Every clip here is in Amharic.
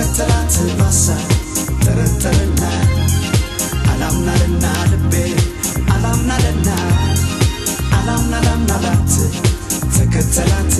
ተከተላት ባሳ ተረተረና አላምናለና ልቤ አላምናለና አላምናላምናላት ተከተላት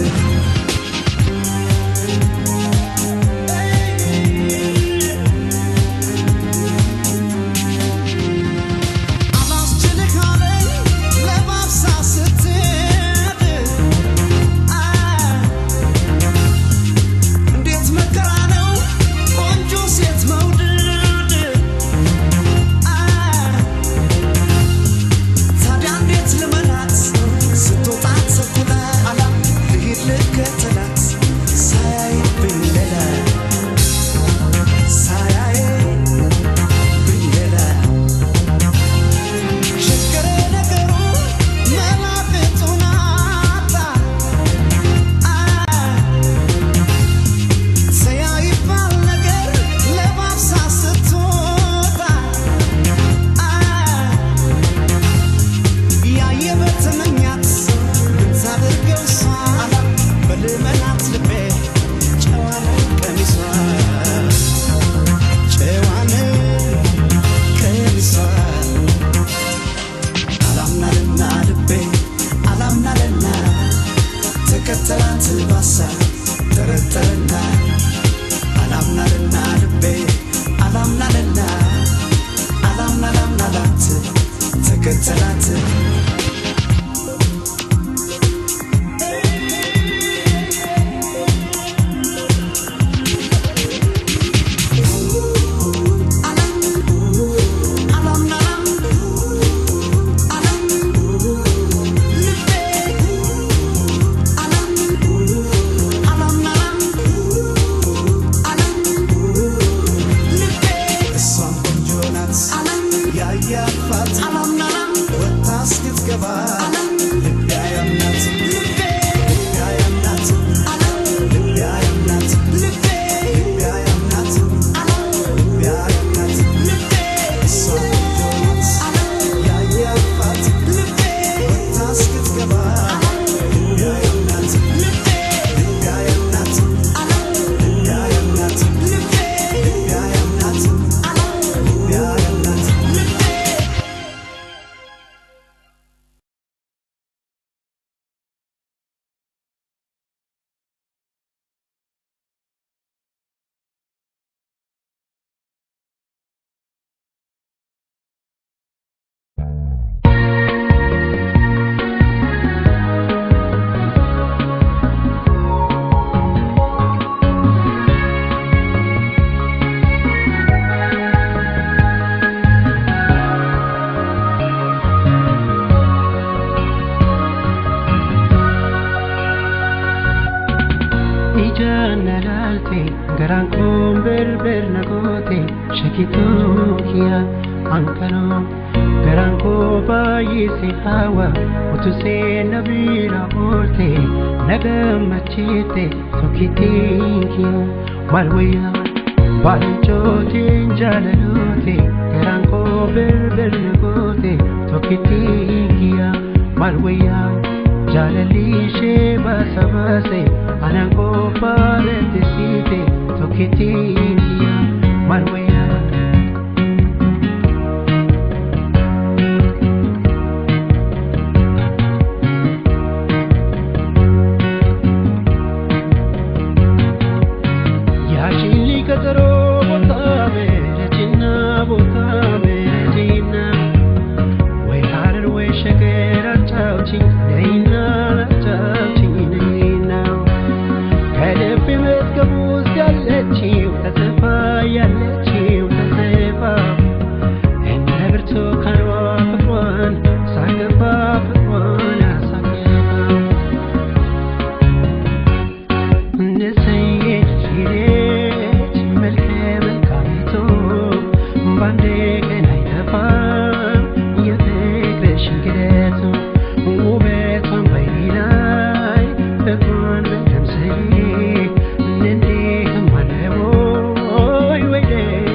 Wait.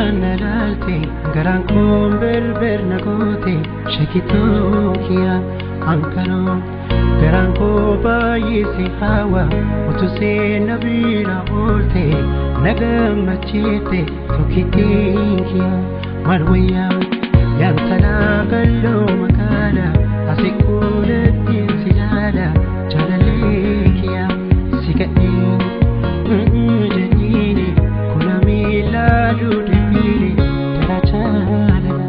Ijaan na laalte garaan koon berber na goote shakitoo kiyya ankaroo garaan koo baay'ee si hawa utuu seena bira oolte na gammachiifte tokkittiin kiyya maal wayyaa yantalaa galloo magaala asii kuulattiin si laala jaalallee kiyya si gadhee jedhiini kuna miilaa duudhifiini dara jaalala.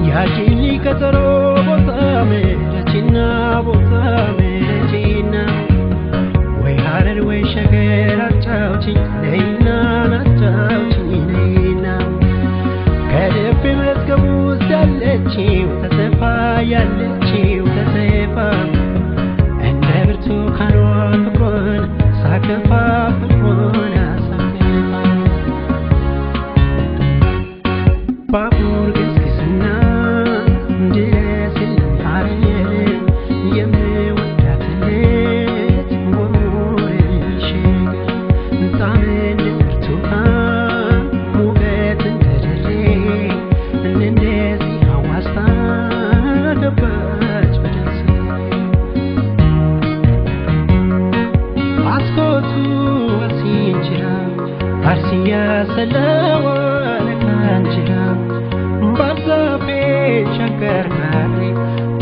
ያቺኒ ቀጠሮ ቦታ መሄዳችና ቦታ መሄዳችና ወይ ሀረር ወይ ሸገር አጫውቺኝ ነይና አጫውቺኝ ነይና ከልቤ መዝገብ ውስጥ ያለችው ተጽፋ ያለችው ተጽፋ እንደ ብርቱካኗ ፍቅሯን ሳከፋ ፍቅሯን አሳከፋ ባቡር ገስግስና ድረስልኝ ሀረር የምወዳት ልጅ ወርውር ሸገር ጣም እንደ ብርቱካን ሙቀት እንደ ድሬ እንደዚህ አዋስታ ገባች በደሴ አስኮቱ አሲንጅራ አርሲያ ሰለዋለ ካንጅራ ባርዛፌ ሸገር ካሬ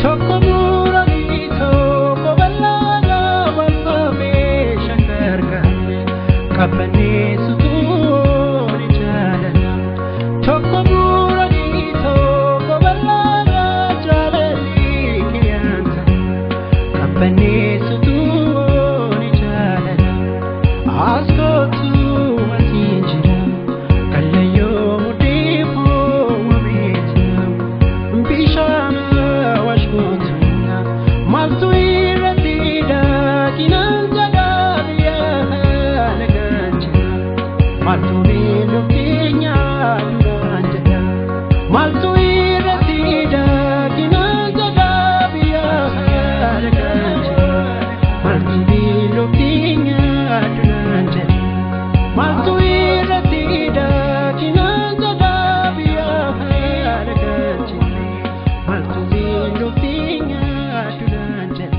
ቶኮ ቡራኒ ቶኮ በላጋ ባርዛፌ ሸገር ካሬ ቀበኔ ሱቱን ጃለላ ቶኮ ቡራኒ ቶኮ በላጋ ጃለሊ ኪያንተ ቀበኔ ሱቱን ጃለላ አስኮቱ አሲንጅራ ቀለዮ ሙዲፎ ወሜትና ቢሻን ዋሽጎቱና ማልቱ ይረቲዳ ኪናን ጀዳብያ ለጋንጅራ ማልቱ ቤሎኪኛ ዱራንጀዳ ማልቱ ይረቲዳ ኪናን ጀዳብያ ለጋንጅራ ማልቱ ቤሎኪኛ ዱራንጀዳ ማልቱ ይረቲዳ ኪናን ጀዳብያ ለጋንጅራ ማልቱ ቤሎኪኛ ዱራንጀዳ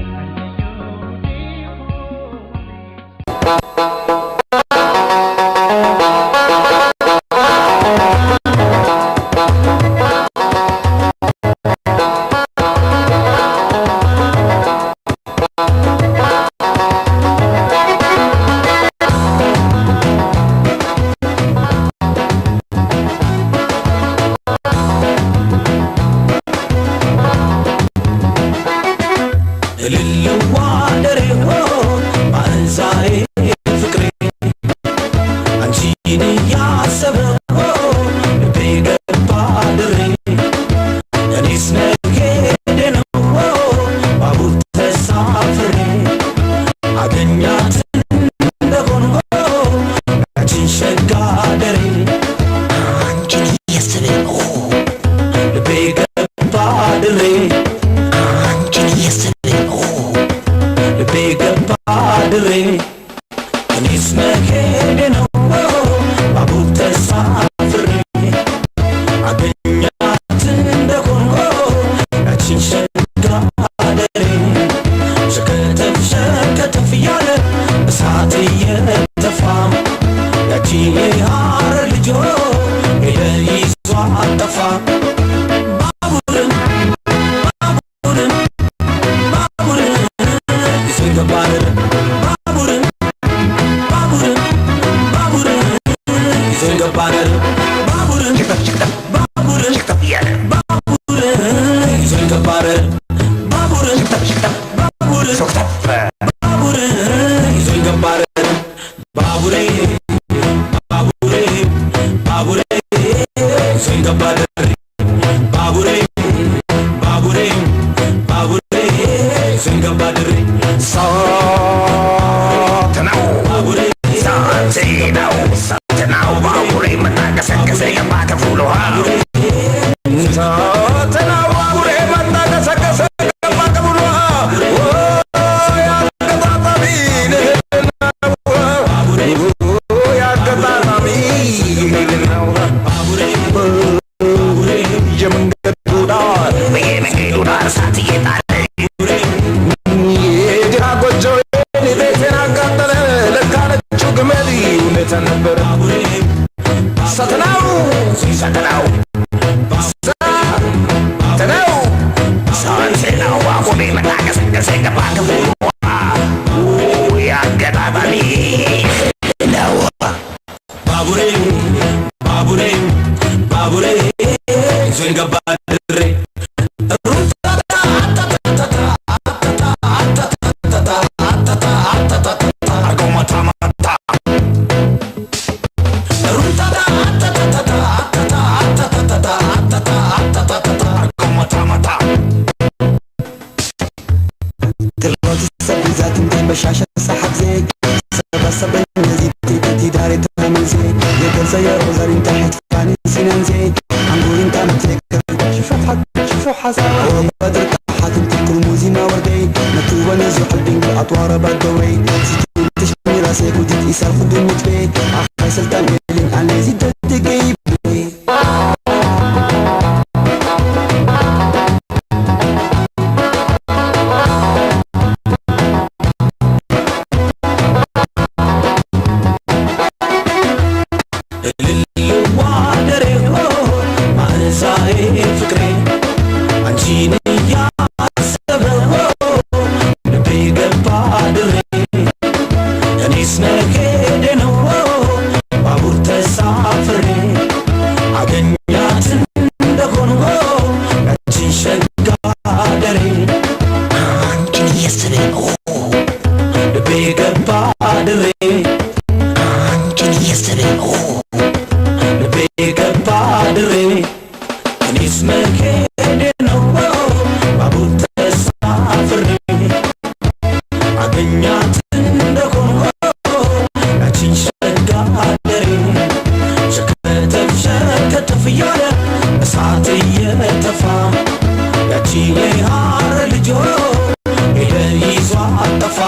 እልልዋ ደሬሆ ማእዛዬ ፍቅሬ አንቺን እያሰበ ልቤ ገባ ድሬ እኔስ መሄዴ ነው ባቡር ተሳፍሬ አገኛት እንደሆን ያቺን ሸጋ ደሬ አንቺን እያሰበ ልቤ ገባ ድሬ አንቺን እያሰበ ልቤ ገባ ድሬ እኔስ መሄዴ ነው ባቡር ተሳፍሬ አገኛት እንደሆን ያቺን ሸጋ ደሬ ሸከተፍ ሸከተፍ እያለ እሳት እየተፋ ያቺ የሐረር ልጆ ሄደ ይዟ አጠፋ ባቡርን ባቡርን ባቡርን ይዞ ገባር ባቡርን ባቡርን ባቡርን ይዞ ገባር ባቡርን ባቡርን ባቡርን ይዞ ገባር ባቡርን ባቡርን ባቡርን ይዞ ገባር ባቡሬ ባቡሬ ባቡሬ ይዞ ገባር ባቡሬ ባቡሬ ባቡሬ ይዞ ገባር ሳት ነው ባቡሬ ሳት ነው ሳት ነው ባቡሬ መናቀሰቀሰ የማከፉ ውሃ ሰተናው ሰተናው ሰተናው ሳንሴናው ባቡሬ መጣ ገሰገሰ ገባ ክፍሉ አገጣጣሚ ነው። ባቡሬ ባቡሬ ባቡሬ ይዞኝ ገባ ድሬ። አርገው መታ መታ። አርገው መታ መታ። እልልዋ ደሬ ማእዛዬ ፍቅሬ አንቺን እያሰበ ልቤ ገባ ድሬ። እኔስ መሄዴ ነው ባቡር ተሳፍሬ፣ አገኛት እንደሆን ያቺን ሸጋ ደሬ። አንቺን እያሰበ ልቤ ገባ ድሬ። አንቺን እያሰበ ልቤ ገባ ድሬ። እኔስ መሄዴ ነው ባቡር ተሳፍሬ፣ አገኛት እንደሆን ያቺን ሸጋ ደሬ። ሸከተፍ ሸከተፍ እያለ እሳት እየተፋ ያቺ የሐረር ልጅ ሄደ ይዟ አጠፋ።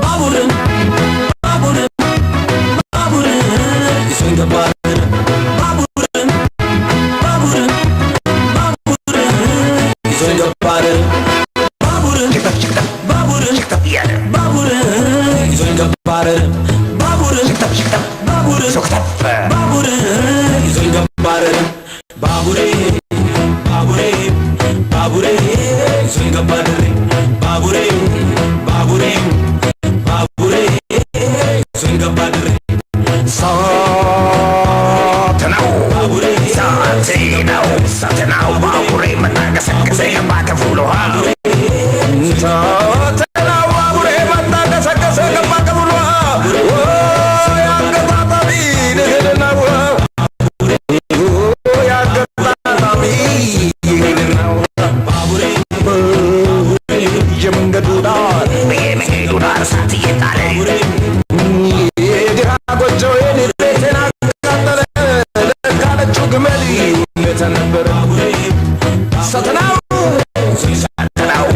ባቡርን ባቡርን ባቡርን ይዞኝ ገባ ባቡርን ባቡርን ባቡርን ይዞኝ ገባ ባቡርን ባቡርን እያለ ባቡርን ይዞኝ ገባ ባቡርን ባቡርን ባቡርን ይዞኝ ገባ ባቡሬ ባቡሬ ባቡሬ ይዞኝ ገባ ድሬ። ባቡሬ ባቡሬ ባቡሬ ይዞኝ ገባ ድሬ። ሳትናው ባቡሬ ሳትናው ሳትናው ባቡሬ መጣ ገሰገሰ ገባ ክፍሉ። ሳትናው ባቡሬ መጣ ገሰገሰ ገባ ክፍሉ አገጣጣሚ ንህልናው አገጣጣሚ ይህልናው። ባቡሬ የመንገዱ ዳር በየመንገዱ ዳር እሳት እየጣለ የድሃ ጎጆዬን ቤቴን አቃጠለ። ለካለችው ግመል የተነበረ ሳትናው ሳትናው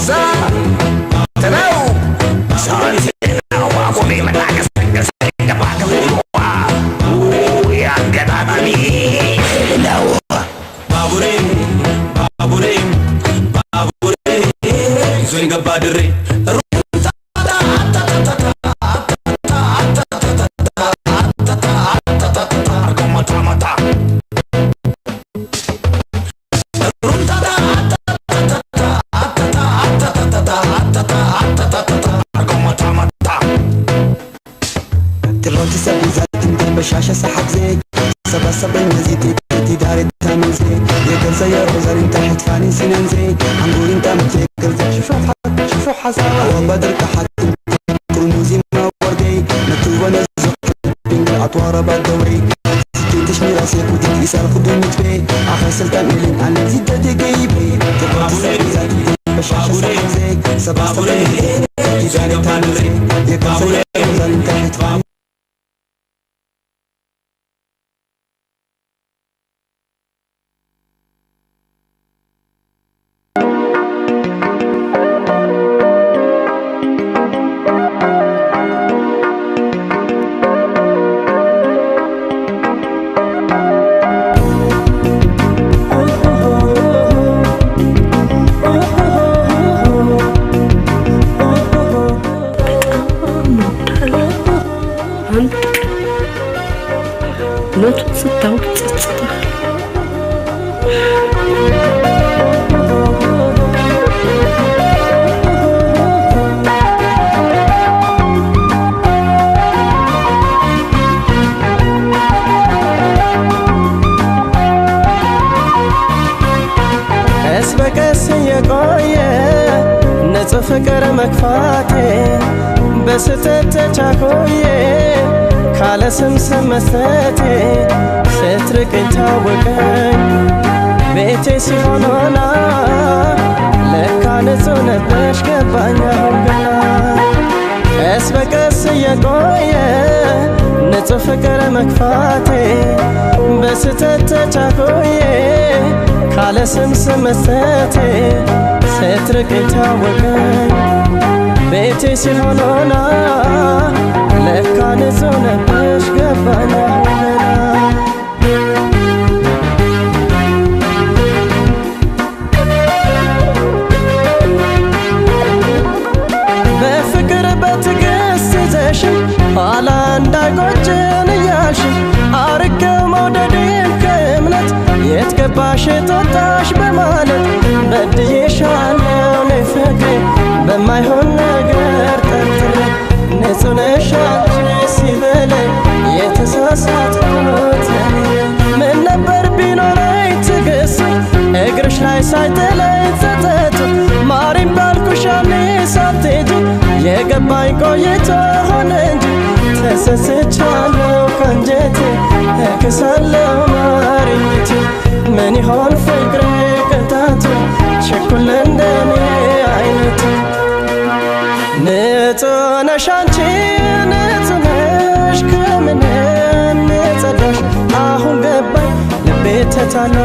ሳትናው ሳትናው ባቡሬ መጣ ገሰገሰ ገባ ክፍሉ አገጣጣሚ ነው። ባቡሬ ባቡሬ ባቡሬ ይዞኝ ገባ ድሬ። አርገው መታ መታ። አርገው መታ መታ። በጣም እወድሃለሁ። እውነቱን ስታውቅ ይጸጽታል። ቀስ በቀስ እየቆየ ንጹህ ፍቅር መግፋቴ በስተት ተቻኮዬ ካለ ስም ስም መስጠቴ ስትርቅኝ ታወቀኝ ቤቴ ሲሆን ሆና ለካ ንጹህ ነበርሽ ገባኝ አሁን ገና። ቀስ በቀስ እየቆየ ንጹህ ፍቅር መግፋቴ በስተት ተቻኮዬ ካለ ስም ስም መስጠቴ ስትርቅኝ ታወቀኝ ቤቴ ሲሆን ሆና ለካ ንጹህ ነበርሽ ገባኝ አሁን ገና። በፍቅር በትዕግስት ይዘሽ ኋላ እንዳይቆጭን እያልሽ አርቄው መውደዴን ከእምነት የት ገባሽ የት ወጣሽ በማለት በድዬሻለሁ እኔ ፍቅሬ በማይሆን ነገር ጠርጥሬ ንጹህ ነሽ አንቺ ሲበለኝ የተሳሳትኩት እኔ። ምን ነበር ቢኖረኝ ትዕግስት እግርሽ ላይ ሳይጥለኝ ጸጸቱ ማሪም ባልኩሽ ያኔ ሳትሄጂ የገባኝ ቆይቶ ሆነ እንጂ ተጸጽቻለሁ ከአንጀቴ እክሳለሁ ማሪኝቴ። ምን ይሆን ፍቅሬ ቅጣቱ ችኩል እንደኔ አይነቱ። ንጹህ ነሽ አንቺ ንጹህ ነሽ ከምንም የጸዳሽ አሁን ገባኝ ልቤ ተታሎ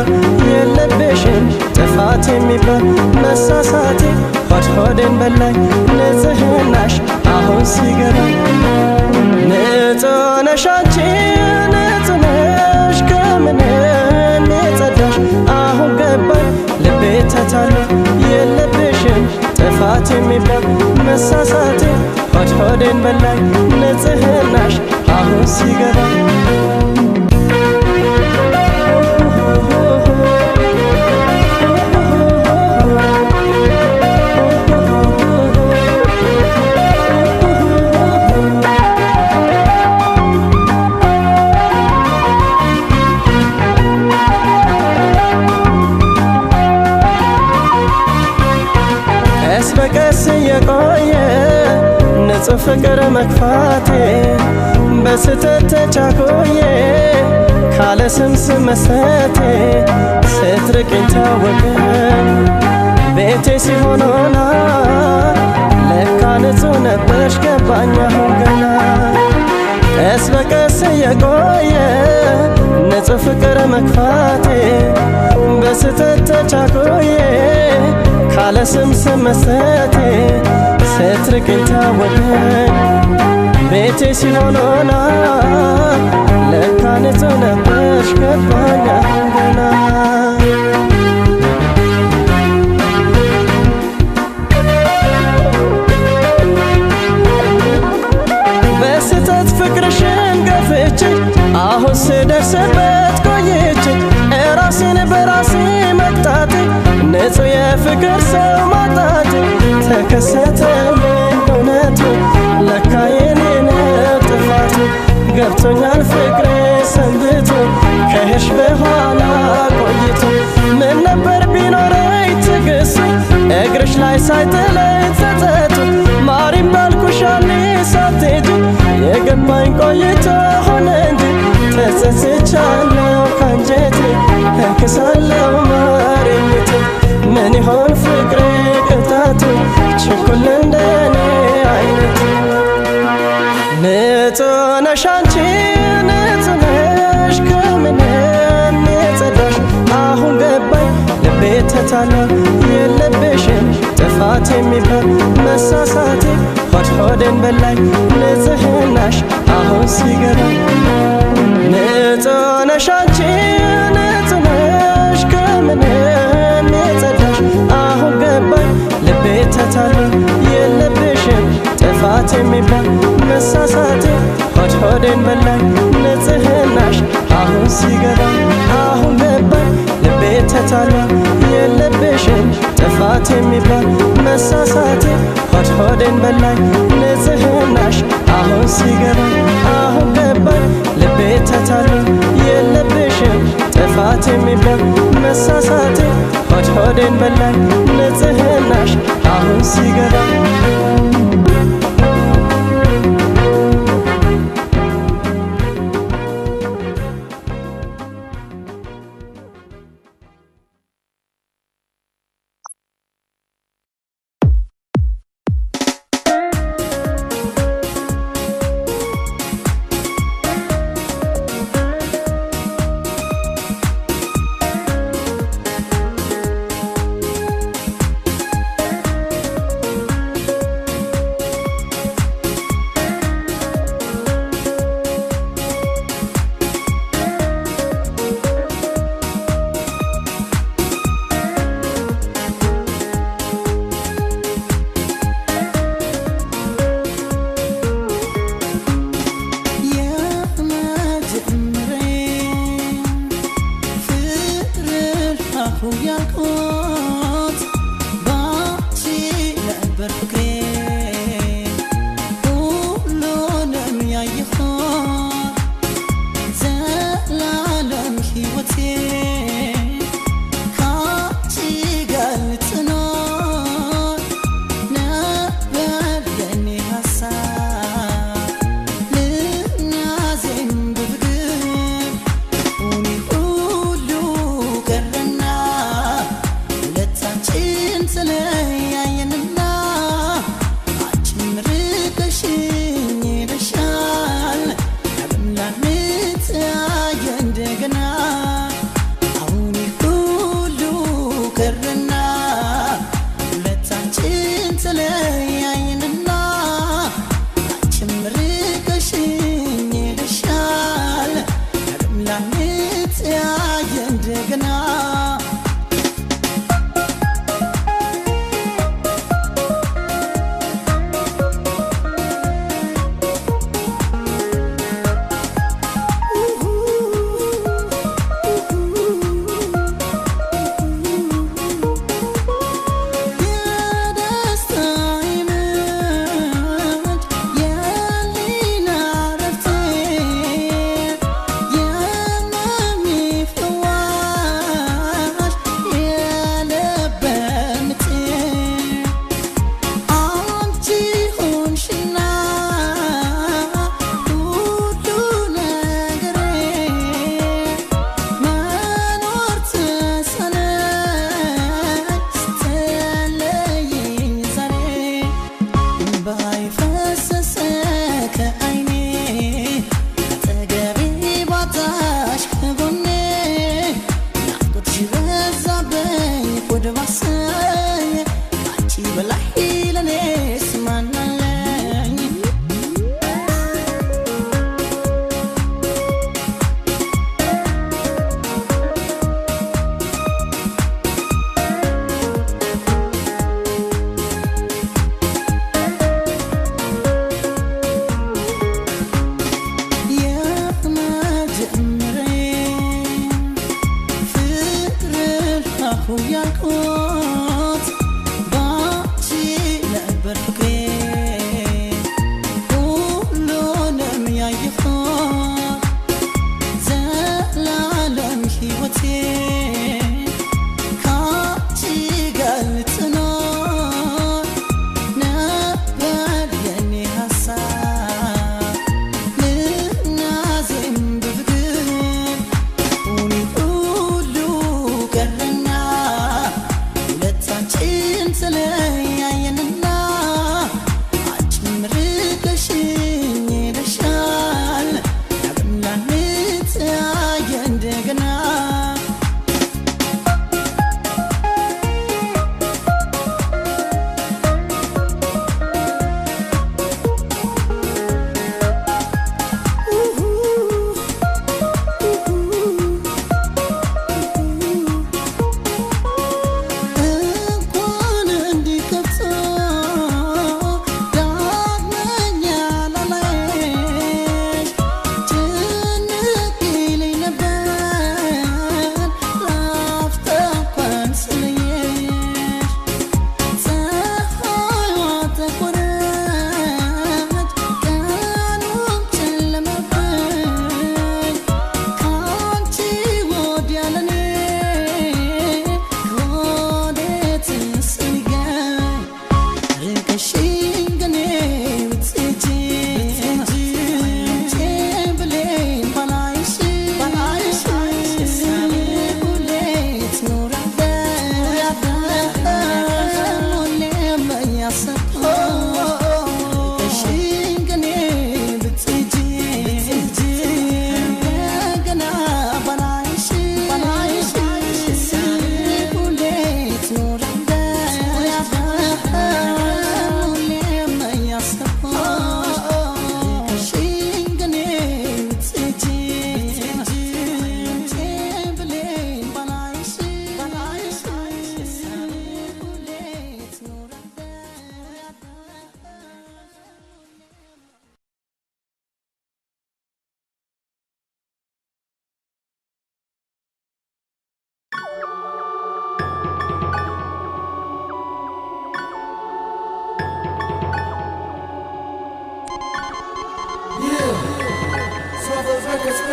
የለብሽም ጥፋት የሚባል መሳሳቴ ሆድ ሆዴን በላኝ ንጽህናሽ አሁን ሲገባኝ። ንጹህ ነሽ አንቺ ንጹህ ነሽ ከምንም የጸዳሽ አሁን ገባኝ ልቤ ተታሎ የለብሽም ጥፋት የሚባል መሳሳቴ ሆድ ሆዴን በላኝ ንጽህናሽ አሁን ሲገባኝ። ቀስ በቀስ እየቆየ ንጹህ ፍቅር መግፋቴ በስተት ተቻኮዬ ካለ ስም ስም መስጠቴ ስትርቅኝ ታወቀኝ ቤቴ ሲሆን ሆና ለካ ንጹህ ነበርሽ ገባኝ አሁን ገና። ቀስ በቀስ እየቆየ ንጹህ ፍቅር መግፋቴ በስተት ተቻኮዬ ካለ ስም ስም መስጠቴ ስትርቅኝ ታወቀኝ ቤቴ ሲሆን ሆና ለካ ንጹህ ነበርሽ ገባኝ አሁን ገና። በስተት ፍቅርሽን ገፍቼ አሁን ስደርስበት ቆይቼ ራሴን በራሴ መቅጣቴ ንጹህ የፍቅር ሰው ማጣቴ ተከሰተልኝ እውነቱ ለካ የኔ ነው ጥፋቱ ገብቶኛል ፍቅሬ ሰንብቶ ከሄድሽ በኋላ ቆይቶ ምን ነበር ቢኖረኝ ትዕግስቱ እግርሽ ላይ ሳይጥለኝ ጸጸቱ ማሪም ባልኩሽ ያኔ ሳትሄጂ የገባኝ ቆይቶ ሆነ እንጂ ተጸጽቻለሁ ከአንጀቴ እክሳለሁ ማሪኝቴ። ምን ይሆን ፍቅሬ ቅጣቱ ችኩል እንደኔ አይነቱ። ንጹህ ነሽ አንቺ ንጹህ ነሽ ከምንም የጸዳሽ አሁን ገባኝ ልቤ ተታሎ የለብሽም ጥፋት የሚባል መሳሳቴ ሆድ ሆዴን በላኝ ንጽህናሽ አሁን ሲገባኝ። ንጹህ ነሽ አንቺ ንጹህ ነሽ ከምንም የጸዳሽ አሁን ገባኝ ልቤ ተታሎ የለብሽም ጥፋት የሚባል መሳሳቴ ሆድ ሆዴን በላኝ ንጽህናሽ አሁን አሁን ሲገባኝ አሁን ገባኝ ልቤ ተታሏል የለብሽም ጥፋት የሚባል መሳሳቴ ሆድ ሆዴን በላኝ ንጽህናሽ አሁን ሲገባኝ አሁን ገባኝ ልቤ ተታሏል የለብሽም ጥፋት የሚባል መሳሳቴ ሆድ ሆዴን በላኝ ንጽህናሽ አሁን ሲገባኝ። እንደገና።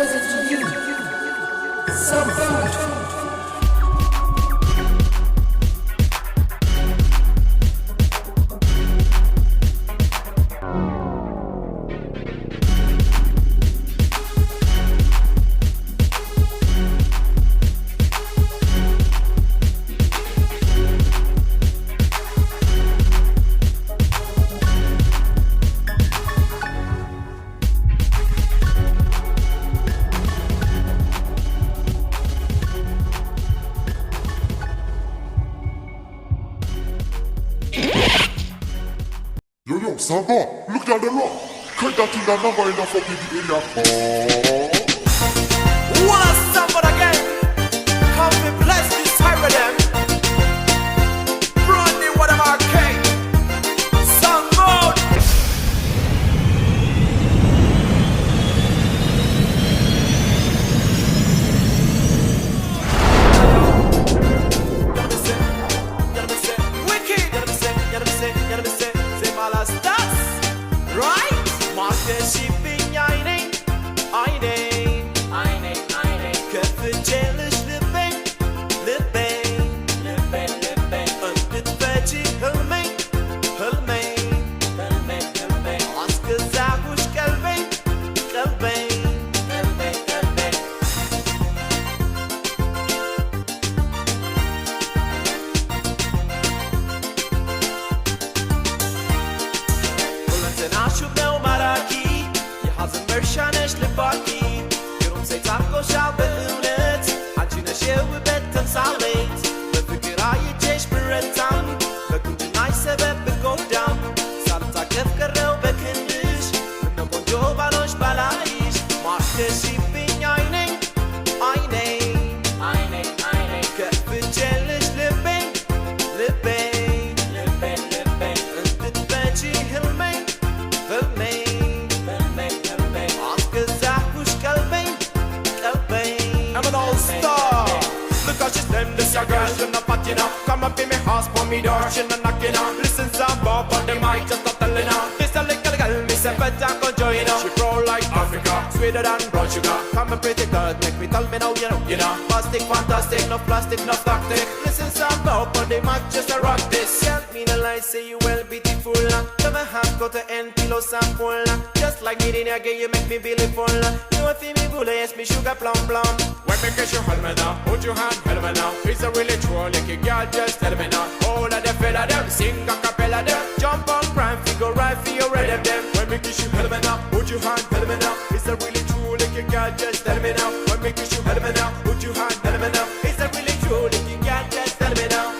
Present to you some food. Yo, yo, Sambo, look down the road. Cut that thing that number in the fucking area. Oh. What a somebody again. Come and bless this hybrid them. Brandy, what am I king? Some mode. I'm an all-star. Look how she's them, this your girl, she not patina. Come up in me house, put me door, she not knocking on. Listen, some Bob on the mic, just not telling her. This a little girl, me say better go join her. She roll like Africa, sweeter than brown sugar. Come and pretty girl, make me tell me now, you know, you know. Plastic, fantastic, no plastic, no tactic. Listen, some Bob on the mic, just a rock this. Tell me the lie, say you well beautiful. Never have got to end till sample. Just like me in a gay, you make me beautiful. You a feel me bullet, yes, me sugar plum plum. When me kiss you, hold me now. Put your hand, hold me now. It's a really true, like a girl, just tell me now. All of the fella them, sing a cappella them. Jump on prime, figure right for your ready them. When me kiss you, hold me now. Put your hand, hold me now. It's a really true, like a girl, just tell me now. When me kiss you, hold me now. Put your hand, hold me now. It's a really true, like a girl, just tell me now.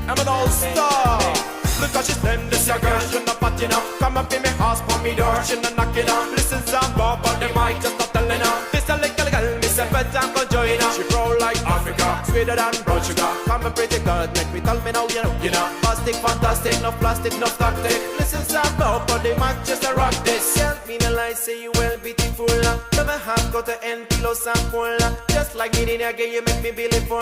I'm an all-star. Look how she's them, this your girl, she not patina. Come up in me house, put me door, she not knocking on. Listen, some Bob on the mic, just not telling her. This a little girl, me say better go join her. She roll like Africa, sweeter than brown sugar. Come and pretty girl, make me tell me now, you know, you know. Plastic, fantastic, no plastic, no tactic. Listen, some Bob on the mic, just a rock this. Tell me the lie, say you well beautiful. full. Never have got to end kilos and full. Just like me in a girl, you make me beautiful.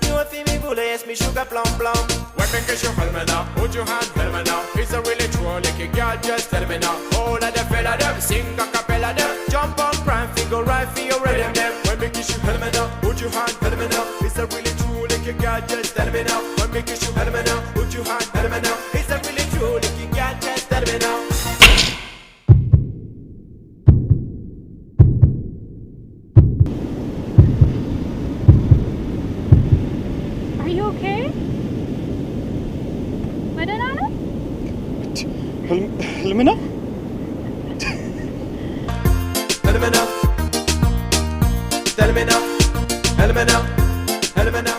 You a feel me bullet, yes, me sugar plum plum. When me kiss you, hold me now. Put your hand, tell me now. It's a really true little girl, just tell me now. All of the fella them, sing a cappella them. Jump on prime, figure right for your rhythm them. When me kiss you, hold me now. Put your hand, tell me now. It's a really true little girl, just tell me now. When me kiss you, hold me now. Put your hand, tell me now. It's a really true little girl, just tell me now. Are you okay? በደህና ነው? ህልም ነው? Tell me now. Tell me now. Tell me now. Tell me now.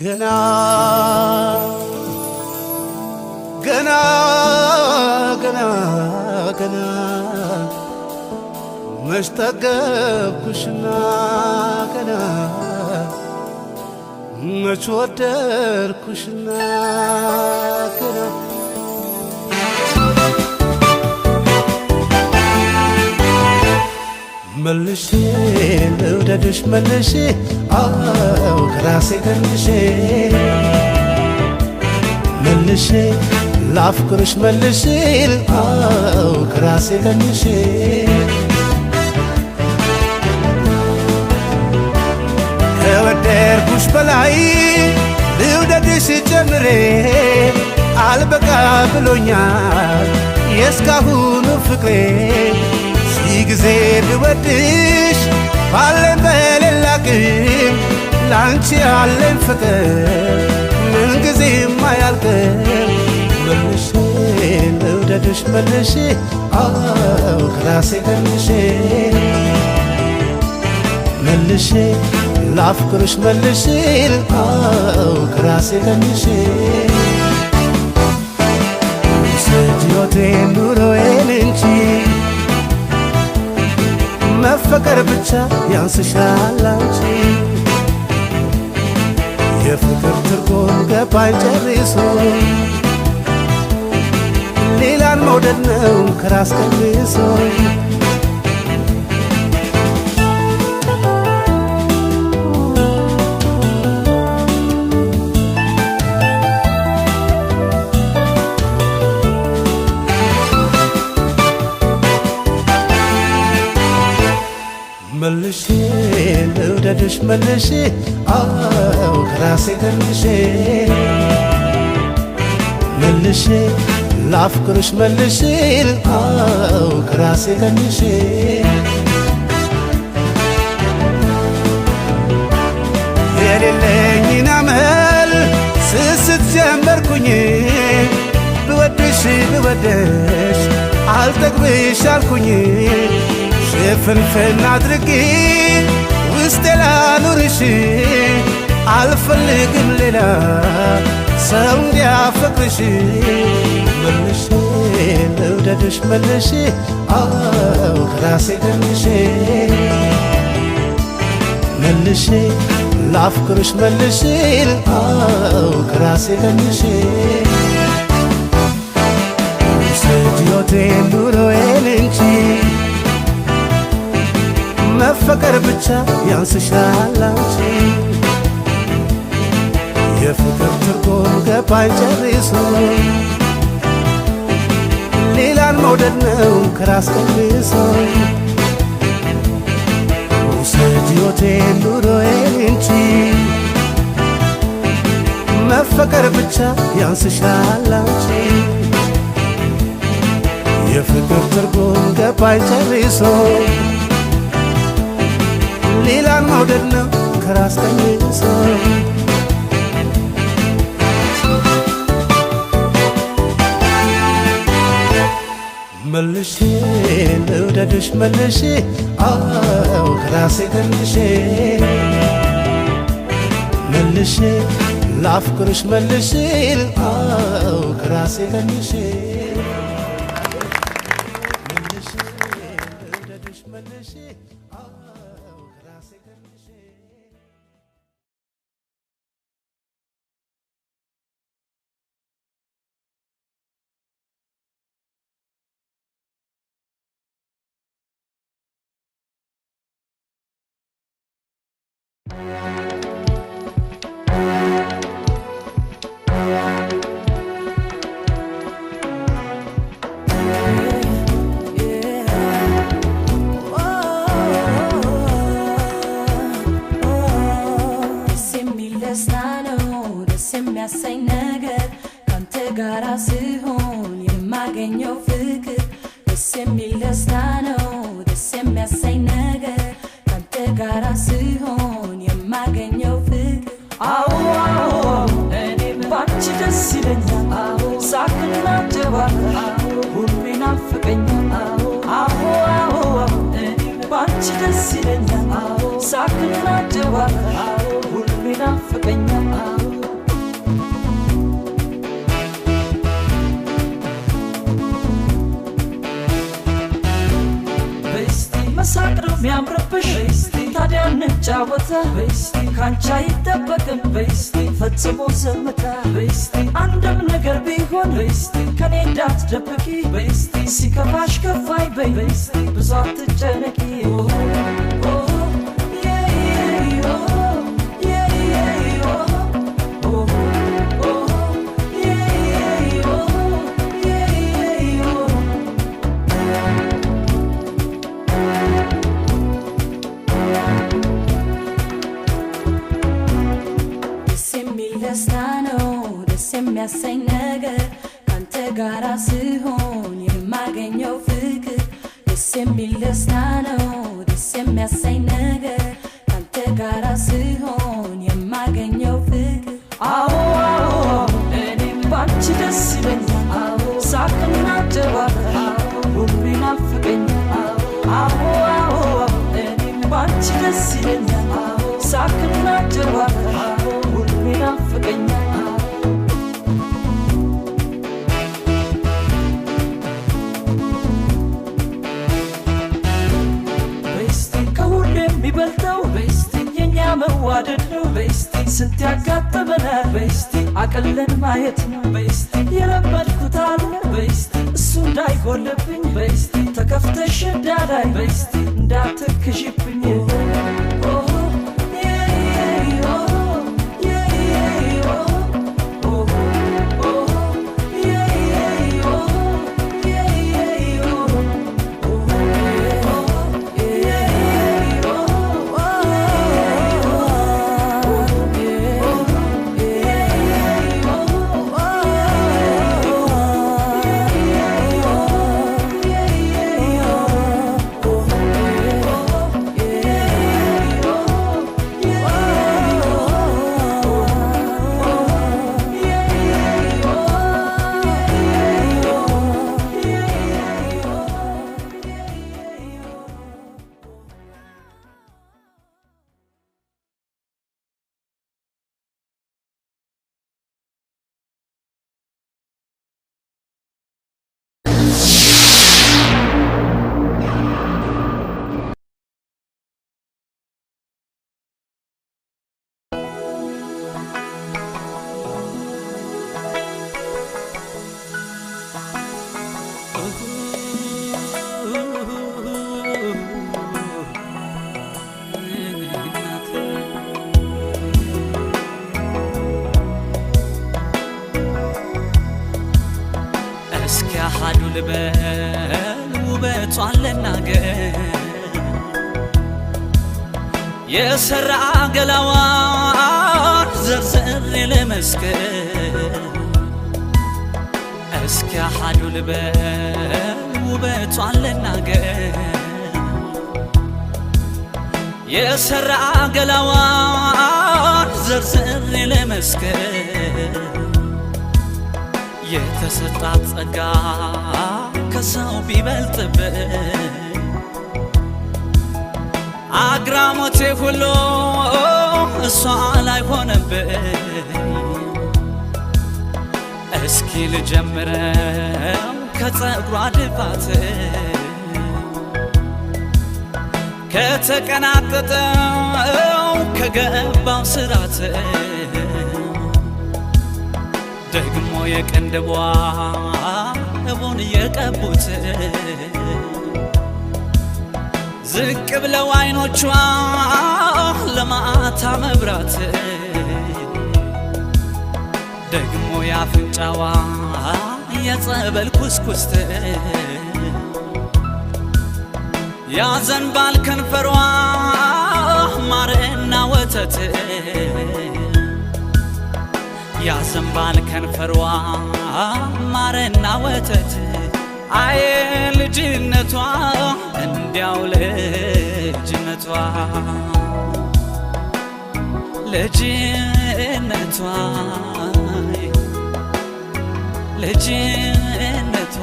ገና ገና ገና ገና መች ጠገብኩሽና ገና መች ወደድኩሽና ገና መልሼ ልውደድሽ መልሼ አው ከራሴ ቀንሼ መልሼ ላፍቅርሽ መልሼ አው ከራሴ ቀንሼ ከወደድኩሽ በላይ ልውደድሽ ጨምሬ አልበቃ ብሎኛል የእስካሁኑ ፍቅሬ ሺ ጊዜ ብወድሽ ባለን በሌላ ግን ላንቺ ያለኝ ፍቅር ምንጊዜም አያልቅም። መልሼ ልውደድሽ መልሼ አው ከራሴ ቀንሼ መልሼ ላፍቅርሽ መልሼ አው ከራሴ ቀንሼ ውሰጅ ሕይወቴን ኑሮዬን እንጂ መፈቀር ብቻ ያንስሻል አንቺ የፍቅር ትርጉም ገባኝ ጨርሶ ሌላን መውደድ ነው ከራስ ቀንሶ መልሼ ልውደድሽ መልሼ አው ከራሴ ቀንሼ መልሼ ላፍቅርሽ መልሼ አው ከራሴ ቀንሼ የሌለኝን አመል ስስት ጀመርኩኝ ብወድሽ ብወድሽ አልጠግብሽ አልኩኝ ሽፍንፍን አድርጌ ውስጤ ላኑርሽ አልፈልግም ሌላ ሰው እንዲያፈቅርሽ መልሼ ልውደድሽ መልሼ አው ከራሴ ቀንሼ መልሼ ላፍቅርሽ መልሼ አው ከራሴ ቀንሼ ውሰጅ ሕይወቴን ኑሮዬን እንጂ መፈቀር ብቻ ያንስሻል አንቺ የፍቅር ትርጉም ገባኝ ጨርሶ ሌላን መውደድ ነው ከራስ ቀንሶ ውሰጅ ሕይወቴን ኑሮዬን እንጂ መፈ መፈቀር ብቻ ያንስሻል አንቺ። የፍቅር ትርጉም ገባኝ ጨርሶ፣ ሌላን መውደድ ነው ከራስ ቀንሶ። መልሼ ልውደድሽ መልሼ፣ አዎ ከራሴ ቀንሼ፣ መልሼ ላፍቅርሽ መልሼ፣ አዎ ከራሴ ቀንሼ፣ መልሼ ልውደድሽ መልሼ፣ አዎ ከራሴ ቀንሼ። ደስ የሚል ደስታ ነው፣ ደስ የሚያሰኝ ነገር፣ ካንተ ጋራ ስሆን የማገኘው ፍቅር። ደስ የሚል ደስታ ነው፣ ደስ የሚያሰኝ ነገር፣ ካንተ ጋራ ስሆን የማገኘው ፍቅር። አዎ አዎ፣ እኔም ባንቺ ደስ ይለኛል። ሳቅና ጨዋታ ሁሉ ይናፍቀኛል። አዎ አዎ፣ እኔም ባንቺ ደስ ይለኛል። ሳቅና ጨዋታ ሁሉ ይናፍቀኛል። በስቲ መሳቅ ነው የሚያምርብሽ፣ በስቲ ታዲያ እንጫወተ፣ በስቲ ካንቺ አይጠበቅም፣ በስቲ ፈጽሞ ዝምታ፣ በስቲ አንድም ነገር ቢሆን በስቲ ከኔ እንዳትደብቂ፣ በስቲ ሲከፋሽ ከፋይ በይ፣ በስቲ ብዙ አትጨነቂ። ኦ ኦ የ የ ኦ የ የ ኦ ኦ ኦ የ የ ኦ የ የ ኦ። ደስ የሚል ደስታ ነው፣ ደስ የሚያሰኝ ነገር፣ ካንተ ጋራ ስሆን የማገኘው ፍቅር። ደስ የሚል ደስታ ነው፣ ደስ የሚያሰኝ ነገር፣ ካንተ ጋራ ስሆን የማገኘው ፍቅር። አዎ አዎ፣ እኔም ባንቺ ደስ ይለኛል። ሳቅና ጨዋታ ሁሉ ይናፍቀኛል። አዎ አዎ፣ እኔም ባንቺ ደስ ይለኛል። ሳቅና ጨዋታ ሁሉ ይናፍቀኛል። በስቲ ከሁሉ የሚበልጠው በስቲ የኛ መዋደድ ነው። በስቲ ስንት ያጋጠመናል፣ በስቲ አቅለን ማየት ነው። በስቲ የለመድኩት አለ፣ በስቲ እሱ እንዳይጎልብኝ፣ በስቲ ተከፍተሽ እንዳላይ፣ በስቲ እንዳትክሽብኝ። ኦ የ የ ኦ የ የ ኦ ኦ ኦ የ የ ኦ የ የ ኦ እስኪ አሃዱ ልበል ውበቷን ልናገር፣ የሰራ ገላዋን ዘርዝሬ ለመስክር እስኪ አሐዱ ልበል ውበቷን ልናገር የሰራ ገላዋን ዘርዝሬ ለመስክር የተሰጣት ጸጋ ከሰው ቢበልጥብኝ አግራሞቴ ሁሉ እሷ ላይ ሆነብኝ። እስኪ ልጀምረው ከፀጉሯ ድፋት ከተቀናጠጠው ከገባው ስራት ደግሞ የቅንድቧ እቦን የቀቡት ዝቅ ብለው አይኖቿ ለማታ መብራት ደግሞ ያፍንጫዋ የጸበል ኩስኩስት ያዘንባል ከንፈሯ ማርና ወተት ያዘንባል ከንፈሯ ማርና ወተት አይ ልጅነቷ እንዲያው ልጅነቷ ልጅነቷ ልጅነቷ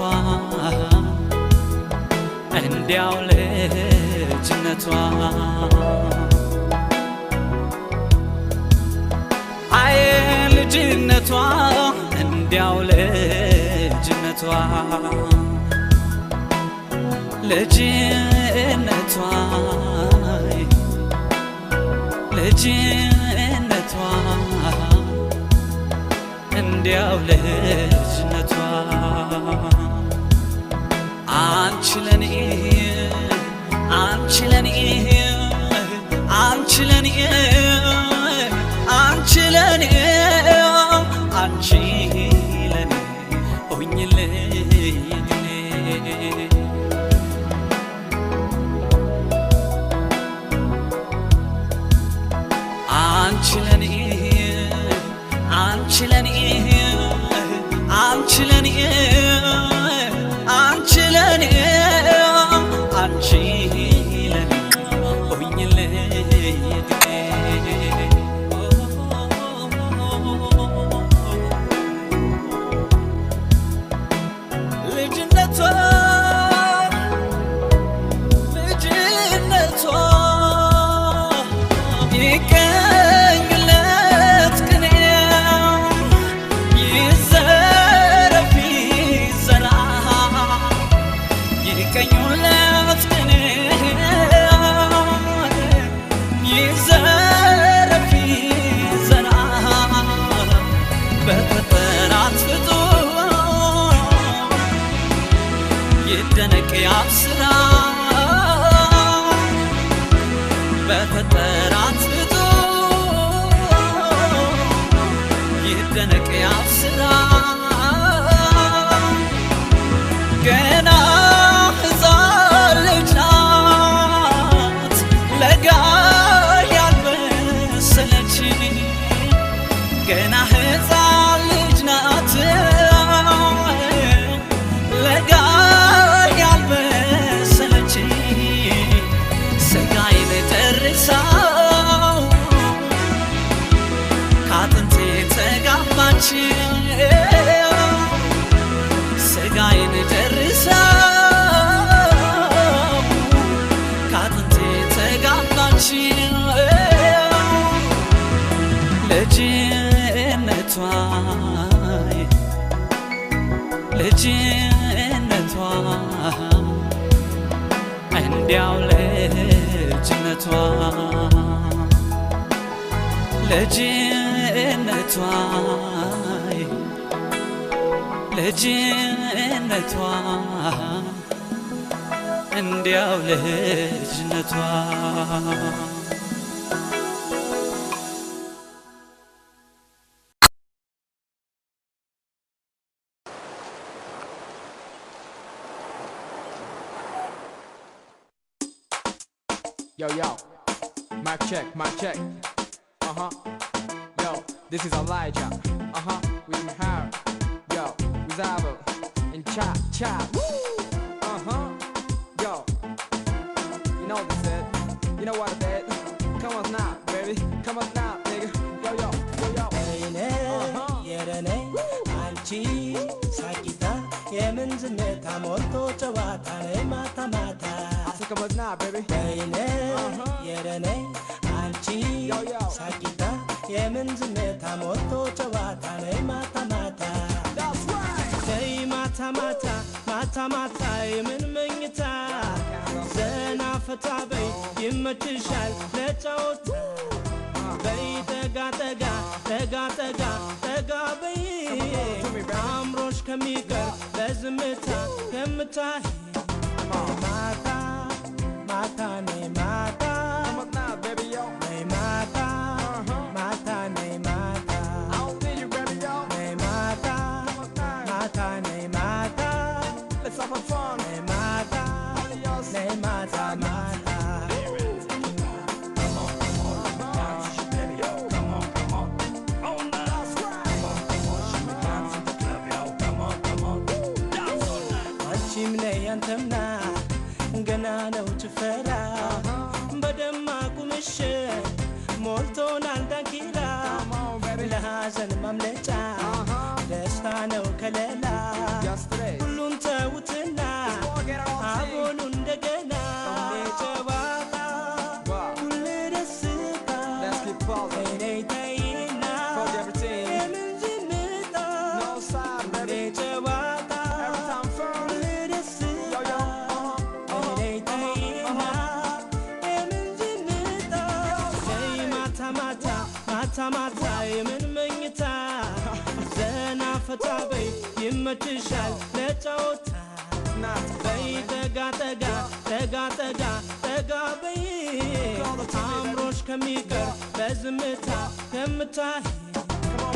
እንዲያው ልጅነቷ አይ ልጅነቷ እንዲያው ልጅነቷ ልጅነቷ ልጅነቷ እንዲያው ልጅነቷ አንቺ ለኔ አንቺ ለኔ አንቺ ለኔ አንቺ ለኔ አንቺ ለኔ ሆኝልኝ አንቺ ለኔ አንቺ ለኔ አንቺ ለኔ አንቺ ለኔ አንቺ ለኔ ሆኝልኝ ልጅነቷ ልጅነቷ ይቀኝለት ቅኔ ይዘረፍ ይዘራ ይቀኙለት ቅኔ ይዘረፍ ይዘራ በፈጠራት ፍጡር ይደነቅ ያብስራ በፈጠራት ፍጡር ይደነቅ ያብስራ ገና ሕፃን ልጅ ናት ለጋ ያልበሰለች ገና ሕፃን ልጅ ናት ለጋ ያልበሰለች ስጋዬን ጨርሳው ካጥንቴ ተጋባች ስጋዬን ጨርሳው ካጥንቴ ተጋባች ልጅነቷ ልጅነቷ እንዲያው ልጅነቷ ልጅነቷ ልጅነቷ እንዲያው ልጅነቷ Yo, yo. Mic check, mic check. Uh huh. Yo. This is Elijah. With her. Yo, with Abel. And Cha Cha. Woo! Yo. You know this it. You know what it is. Come on now, baby. Come on now, nigga. Yo, yo, yo, yo. የረኔ አንቺ ሳቂታ የምን ዝምታ ሞልቶ ጨዋታ ነይ ማታ ማታ Come on now, baby. ወይኔ የረኔ አንቺ ሳቂታ የምን ዝምታ ሞልቶ ጨዋታ ነይ ማታ ማታ ነይ ማታ ማታ ማታ ማታ የምን መኝታ ዘና ፈታ በይ ይመችሻል ለጨዋታ በይ ጠጋ ጠጋ ጠጋ ጠጋ ጠጋ በይ አምሮሽ ከሚቀር በዝምታ ከምታይ ማታ ማታ ነይ ማታ ነይ ማታ ማታ ነይ ማታ ነይ ማታ ማታ ነይ ማታ ነይ ማታ ነይ ማታ ማታ አንቺም ነይ አንተም ና ገና ነው ጭፈራ በደማቁ ምሽት ሞልቶናል ዳንኪራ ለሐዘን ማምለጫ ደስታ ነው ከለላ ሁሉን ተውትና አቦሉ እንደገና ጨዋታ ሁሌ ደስታ ነይ ተይና የምን ዝምታ ሁሌ ጨዋታ ሁሌ ደስታ ነይ ተይና የምን ዝምታ ነይ ማታ ማታ ማታ ማታ የምን መኝታ ዘና ፈታ በይ ይመችሻል ለጨዋታ በይ ጠጋ ጠጋ ጠጋ ጠጋ ጠጋ በይ አምሮሽ ከሚቀር በዝምታ ከምታይ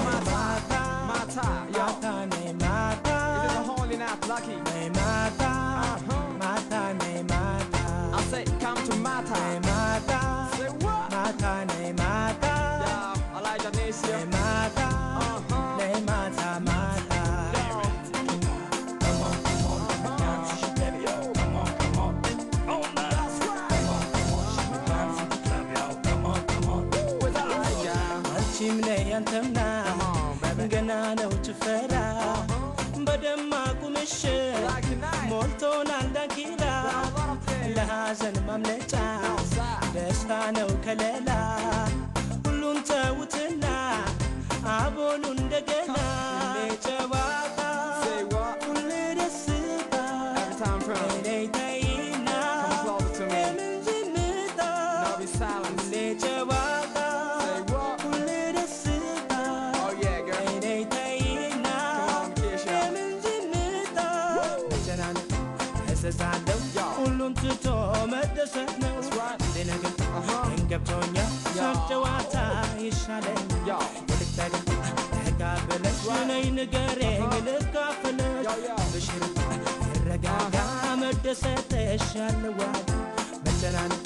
ማታ ማታ ነይ ማታ ነይ ማታ ማታ ነይ ማታ ነይ ማታ ማታ ነይ ማታ ነይ ማታ ነይ ማታ ማታ አንቺም ነይ አንተም ና ገና ነው ጭፈራ በደማቁ ምሽት ሞልቶናል ዳንኪራ ለሐዘን ማምለጫ ደስታ ነው ከለላ ሁሉን ተውትና አቦሉ እንደገና ጨዋታ ሁሌ ደስታ ነይ ተይና የምን ዝምታ ሁሌ ጨዋታ ሁሌ ደስታ ነይ ተይና የምን ዝምታ መጨናነቅ እሰሳለሁ ሁሉን ትቶ መደሰት ነው ነገር ገብቶኛል ሳቅ ጨዋታ ይሻለኛል ልጠጋ ጠጋ ብለሽ ነይ ንገረኝ ልካፍልሽ ብሽር ይረጋጋ መደሰትሽ ያለዋል መጨናነቅ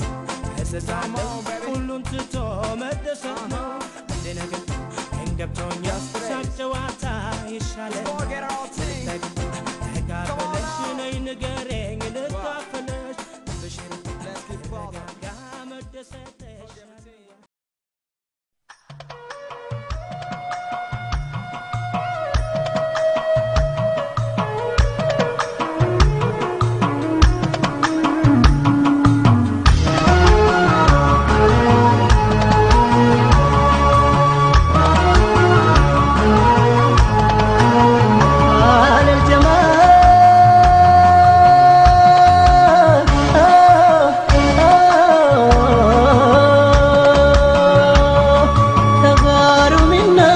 እሰሳለሁ ሁሉን ትቶ መደሰት ነው እንደ ነገር ገብቶኛል ሳቅ ጨዋታ ይሻለኛል ልጠጋ ጠጋ ብለሽ ነይ ንገረኝ ልካፍልሽ ብሽር ይረጋጋ መደሰትሽ على الجمال تغار منا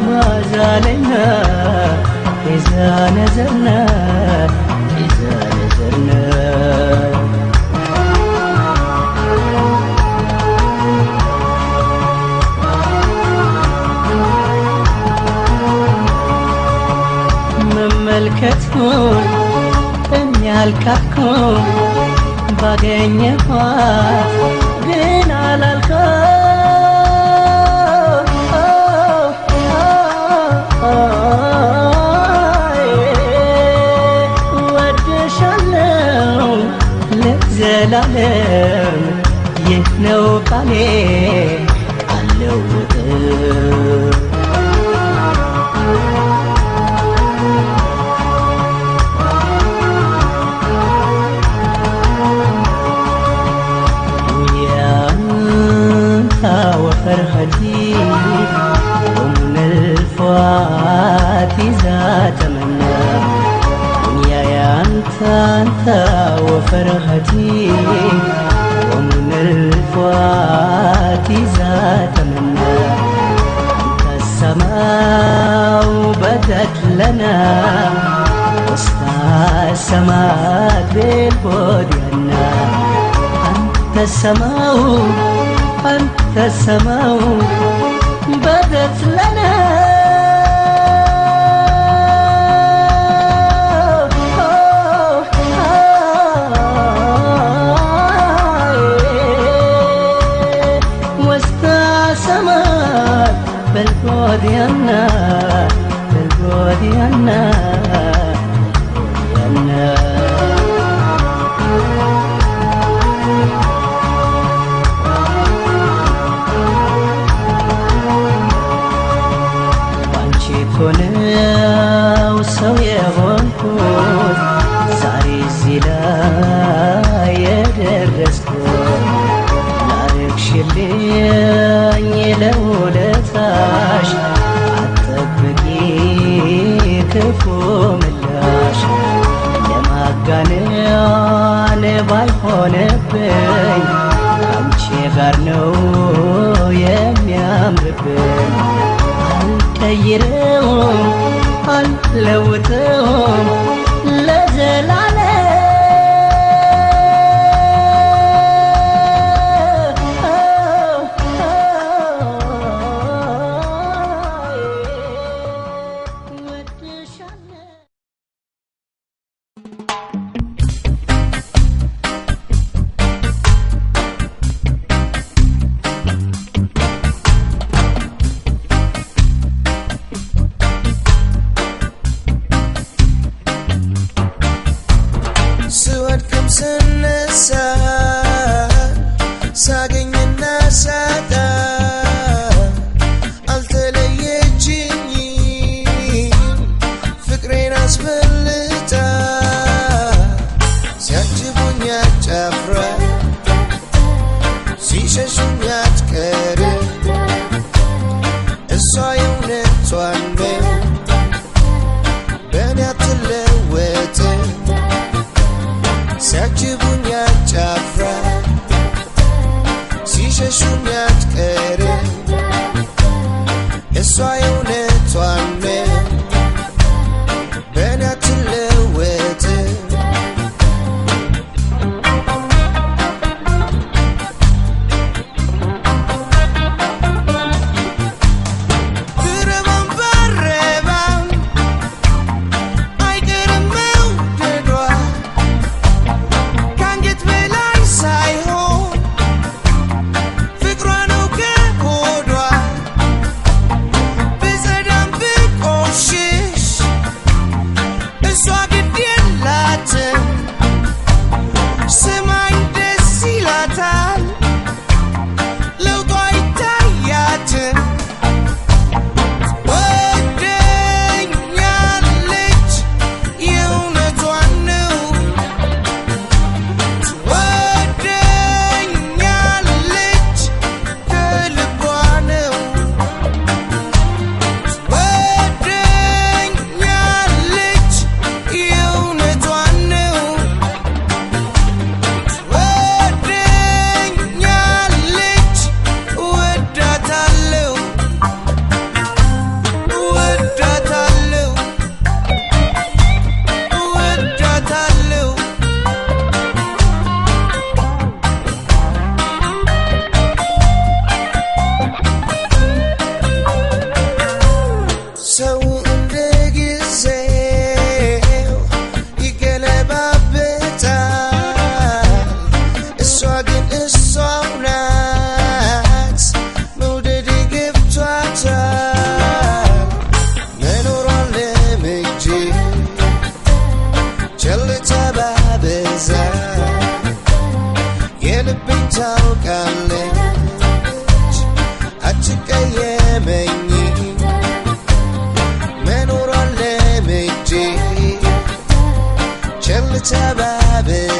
ما زالنا إذا نزلنا إذا نزلنا መመልከቱን እኔ አልካድኩም ባገኘኋት ግን አላልኩም ለዘላለም ይህ ነው ቃሌ አልለውጥም። يا وفرحتي ومن الفؤاد إذا تمنى يا يا أنت أنت وفرحتي ومن الفؤاد إذا تمنى أنت السماء بدت لنا وسط السماء بالبدينا أنت السماء أنت السماء بدت لنا وسط السماء بالبدينا بالبدينا ሆነው ሰው የሆንኩት ዛሬ እዚህ ላይ የደረስኩት ላረግሽልኝ ለውለታሽ አትጠብቂ ክፉ ምላሽ ለማጋነን ባይሆንብኝ ካንቺ ጋር ነው የሚያምርብኝ አልቀይረውም አልለውጠውም ለዘላለም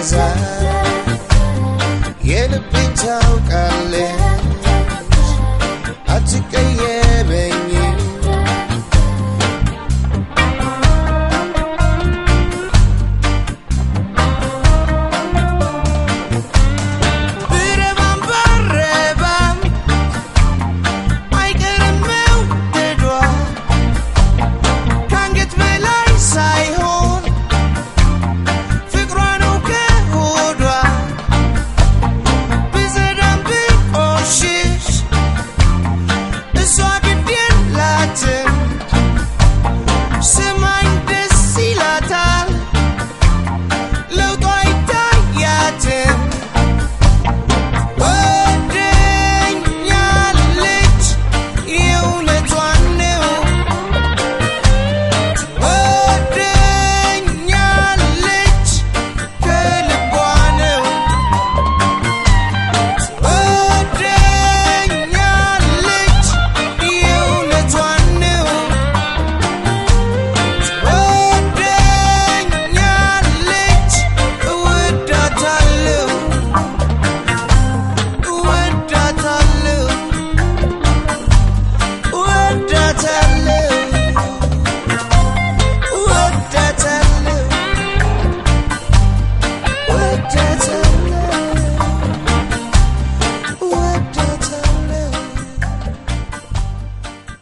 ሳይበዛ የልቤን ታውቃለች አትቀየመኝ። ብረባም ባረባም አይቀርም መውደዷ ከአንገት በላይ ሳይሆን ፍቅሯ ነው ከሆዷ። ብዘዳም ብቆሽሽ እሷ ግድ የላትም ስማኝ ደስ ይላታል ለውጧ አይታያትም። ወደኛለች የእውነቷን ነው ወደኛለች ከልቧ ነው ወደኛለች የእውነቷን ነው ወደኛለች እወዳታለሁ እወዳታለሁ እወዳታለሁ እወዳታለሁ እወዳታለሁ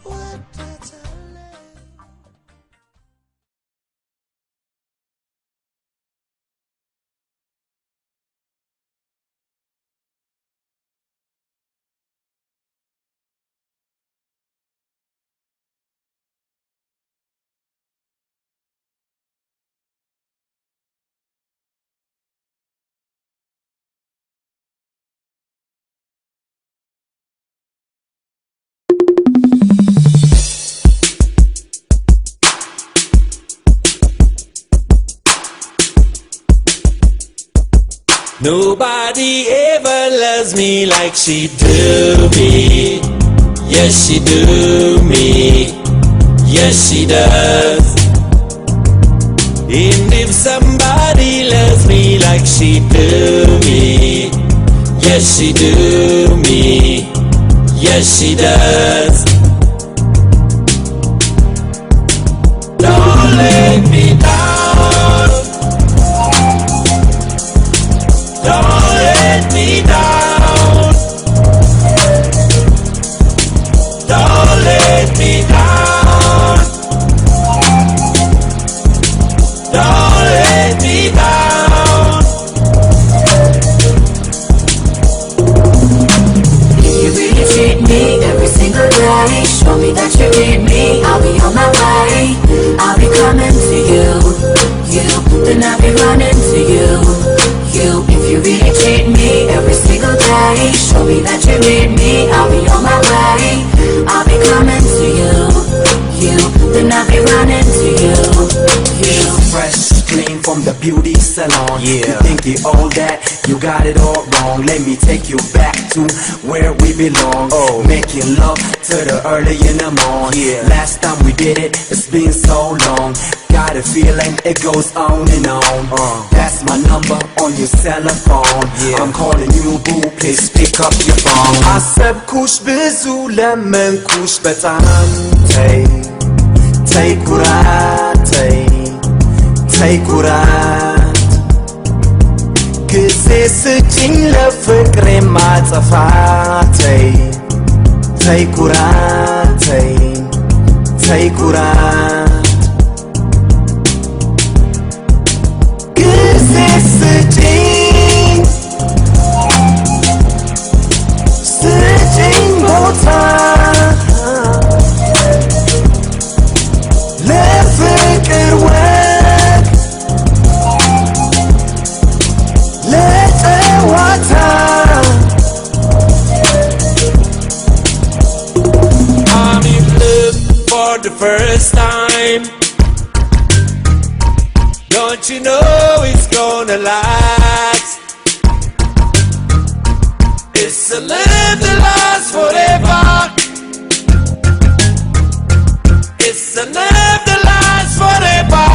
እወዳታለሁ። Nobody ever loves me like she do me. Yes, she do me. Yes, she does. And if somebody loves me like she do me, yes, she do me. Yes, she does. Don't let me down. Don't let me down. Don't let me down. Don't let me down. If you really treat me every single day, show me that you need me, I'll be on my way. I'll be coming to you, you, then I'll be running to you, you. If you really treat me every single day, show me that you need me, I'll be on my way. I'll be coming to you, you, then I'll be running to you, you. Fresh, clean from the beauty salon. Yeah. You think you all that? You got it all wrong. Let me take you back to where we belong. Oh. Making love to the early in the morning. Yeah. Last time we did it, it's been so long. Got a feeling it goes on and on. That's my number on your cell phone. Yeah. I'm calling you, boo. Please pick up your phone. አሰብኩሽ ብዙ ለመንኩሽ በጣም ተይ ተይ ኩራት ተይ ተይ ኩራት ጊዜ ስጭኝ ለፍቅሬ ማጸፋ ተይ ተይ ኩራት ተይ ተይ ኩራት ጊዜ ስጭኝ ስጭኝ ቦታ ለፍቅር ወግ ለጨዋታ I'm in love for the first time. Don't you know it's gonna last? It's a love that lasts forever. It's a love that lasts forever.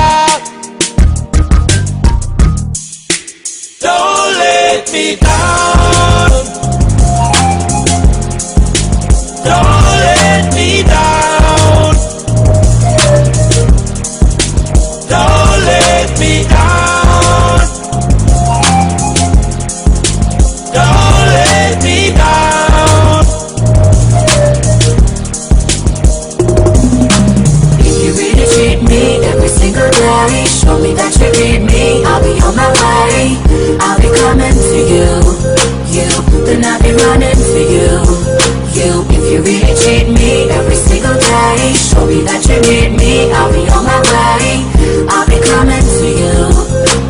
treat me every single day. Show me that you need me, I'll be on my way. I'll be coming to you,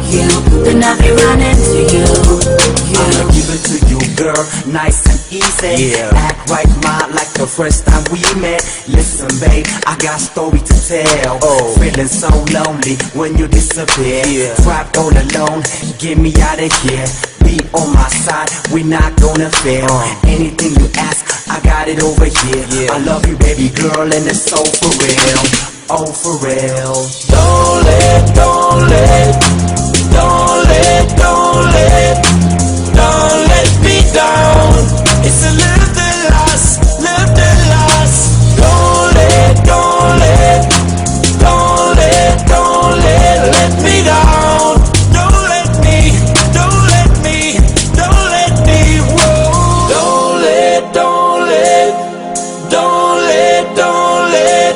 you. Then I'll be running to you, you. I'ma give it to you, girl, nice and easy. Yeah. Act right, ma, like the first time we met. Listen, babe, I got story to tell. Oh. Feeling so lonely when you disappear. Yeah. Trapped all alone, get me out of here. Be on my side, we not gonna fail. Anything you ask, I got it over here. Yeah. I love you, baby girl, and it's so for real. Oh, for real. Don't let, don't let, don't let, don't let, don't let me down. It's a live that lasts, live that lasts. Don't let, don't let, don't let, don't let, let me down. Don't let me, don't let me, don't let me, whoa. Don't let, don't let, don't let, don't let,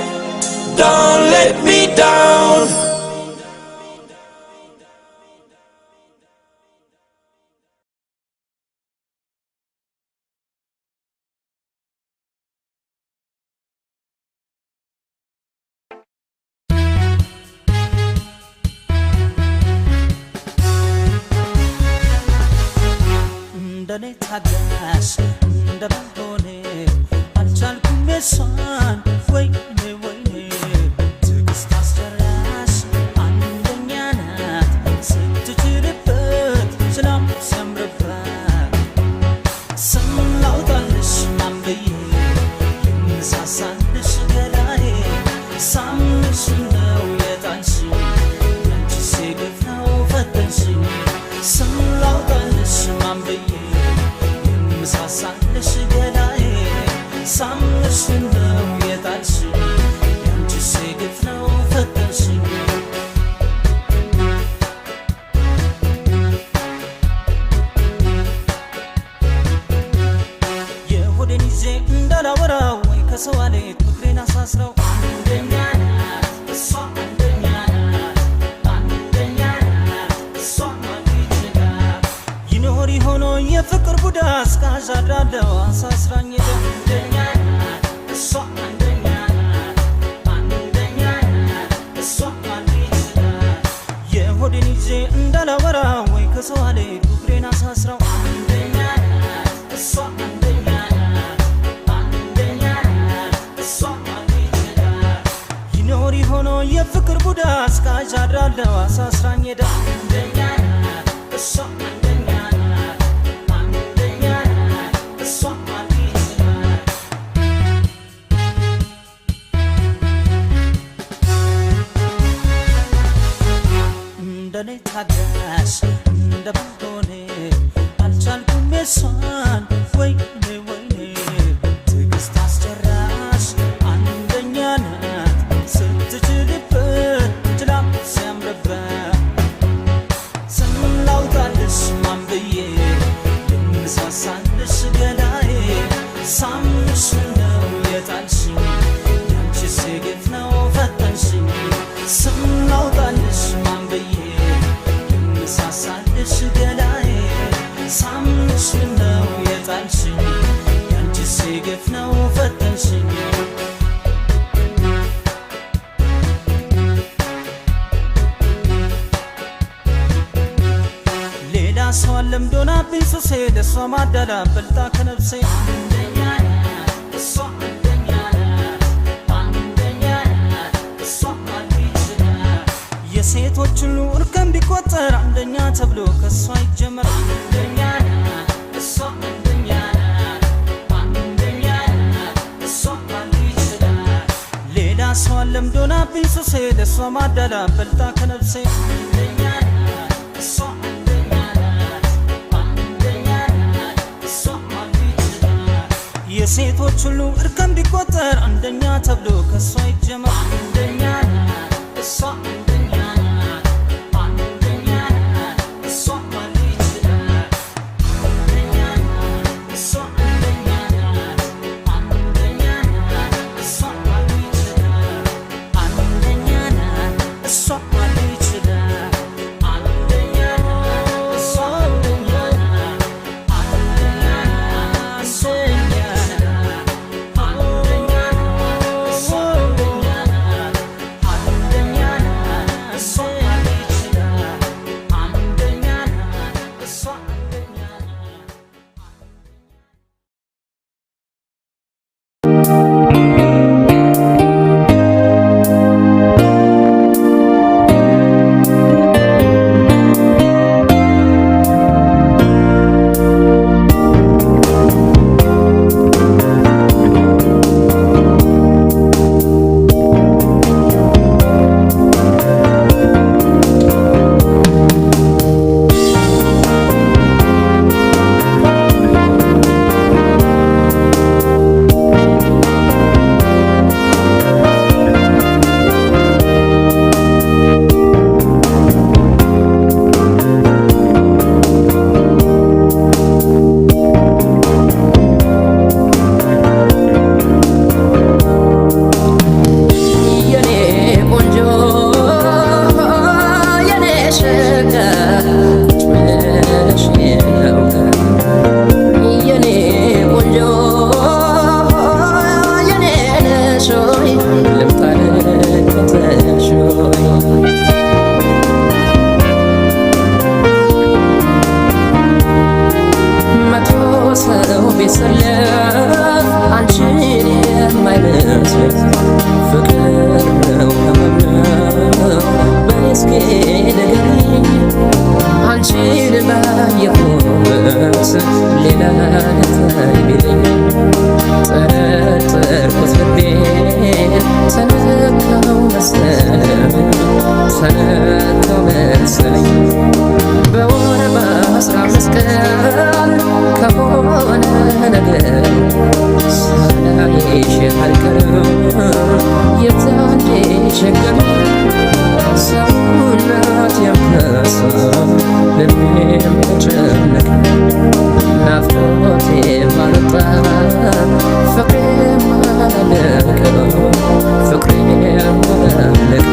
don't let me down. እንደኔ ታጋሽ እንደመሆኔ አልቻልኩም የሷን ወይኔ ወይኔ ትዕግስት አስጨራሽ አንደኛ ናት ስትችልበት ሰላም ሰምርባት ስም ላውጣልሽ ማን ብዬ የምሳሳልሽ ገላዬ ሳምንሽ ነው የጣልሽኝ ያንቺስ ግፍ ነው ፈተንሽኝ ስም ላውጣልሽ ማን ብዬ የምሳሳልሽ ገላዬ ሳምንሽ ነው የጣልሽኝ ያንቺስ ግፍ ነው ፈተንሽኝ። የሆዴን ይዤ እንዳላወራው ወይ ከሰው አሌት ምክሬን አሳስረው አንደኛ ናት እሷ አንደኛ ናት አንደኛ ናት እሷ ማን ይችላል ይኖር ሆኖ የፍቅር ቡዳ እስካዥ አድራለሁ አሳስራኝ ሄደ አንደኛ ናት እሷ አንደኛ ናት አንደኛ ናት እሷ ማን ይችላል የሆዴን ይዤ እንዳላወራው ወይ ከሰው አሌት ምክሬን አሳስረው አንደኛ ናት እሷ አንደኛ ናት አንደኛ ናት እሷ ማን ይችላል ይኖር ሆኖ የፍቅር ቡዳ እስካዥ አድራለሁ አሳስራኝ ሄዳ አንደኛ ናት እሷ አንደኛ ናት አንደኛ ናት እሷ ማን ይችላል። እንደኔ ታጋሽ እንደመሆኔ አልቻልኩም የሷን ወይኔ ወይኔ ትዕግስት አስጨራሽ አንደኛ ናት ስትችልበት ችላም ሲያምርበት ስም ላውጣልሽ ማን ብዬ የምሳሳልሽ ገላዬ ሳምንሽ ነው የጣልሽኝ ያንቺስ ግፍ ነው ፈተንሽኝ ስም ላውጣልሽ ማን ብዬ የምሳሳልሽ ገላዬ ሳምንሽ ነው የጣልሽኝ ያንቺስ ግፍ ነው ፈተንሽኝ። ሌላ ሰው አለምዶናብኝ ሱሴ ለእሷ ማዳላ በልጣ ከነፍሴ አንደኛ ናት እሷ አንደኛ ናት አንደኛ ናት እሷ ማን ይችላል የሴቶች ሁሉ እርከን ቢቆጠር አንደኛ ተብሎ ከእሷ ይጀመር አንደኛ ናት እሷ አንደኛ ናት አንደኛ ናት እሷ ማን ይችላል ሌላ ሰው አለምዶናብኝ ሱሴ ለእሷ ማዳላ በልጣ ከነፍሴ አንደኛ ናት እሷ አንደኛ ናት አንደኛ ናት እሷ ማን ይችላል የሴቶች ሁሉ እርከን ቢቆጠር አንደኛ ተብሎ ከእሷ ይጀመር አንደኛ ናት እሷ አንደኛ ናት አንደኛ ናት እሷ ማን ይችላል አንደኛ ናት እሷ አንደኛ ናት አንደኛ ናት እሷ ማን ይችላል አንደኛ ናት እሷ ማን ይችላል አንደኛ ናት እሷ አንደኛ ናት አንደኛ ናት እሷ አንደኛ ናት አንደኛ ነሽ ሆይ ልምጣ ልከተልሽ ሆይ መቶ ሰው ቢሰለፍ አንቺን የማይመስል ፍቅር ነው ህመም ነው በይ እስኪ ንገሪኝ አንቺን ባየሁበት ሌላ ታይ ቢለኝ ጠረጠርኩት ልቤን ተነካው መሰለኝ ተነካው መሰለኝ በወር በ15 ቀን ከሆነ ነገር ሳላይሽ አልቀርም የዛኔ ችግር ሰውነት የምከሳ ልቤም ተጨነቀ ናፍቆቴም አልወጣ ፍቅሬም አላለቀ ፍቅሬም አላለቀ።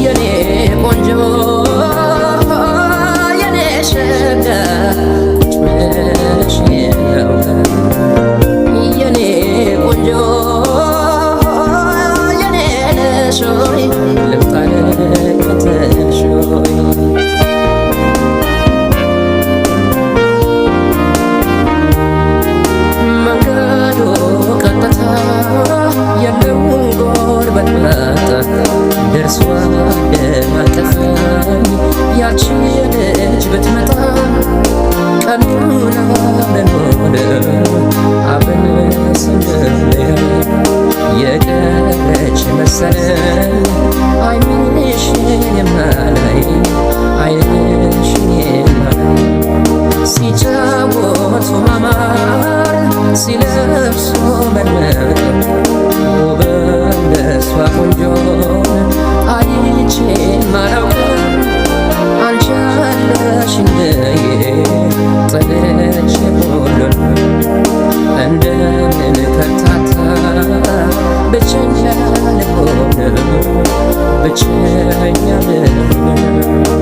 የኔ ቆንጆ የኔ ሸጋ ቁጭ ብለሽ የለው የኔ ቆንጆ የኔ ነሽ ሆይ ልምጣ ልከተልሽ ሆይ መንገዱ ቀጥታ የለው ጎርበጣጣ ደርሷ ደማቀፈኝ ያቺ ልጅ ብትመጣ ቀኑን አብረን ሆነ አብረን ስንለያይ የቀረች መሰለኝ ዓይንሽን የማላይ ዓይንሽን የማላይ ሲጫወቱ ማማር ሲለብሱ መድመቅ ውብ እንደሷ ቆንጆን አይቼ አላውቅም። አንቺ አለሽ እንደዬ ጥለሽ ሁሉን እንደምን ከርታታ ብቸኛ ልሆን ብቸኛ ልሆን።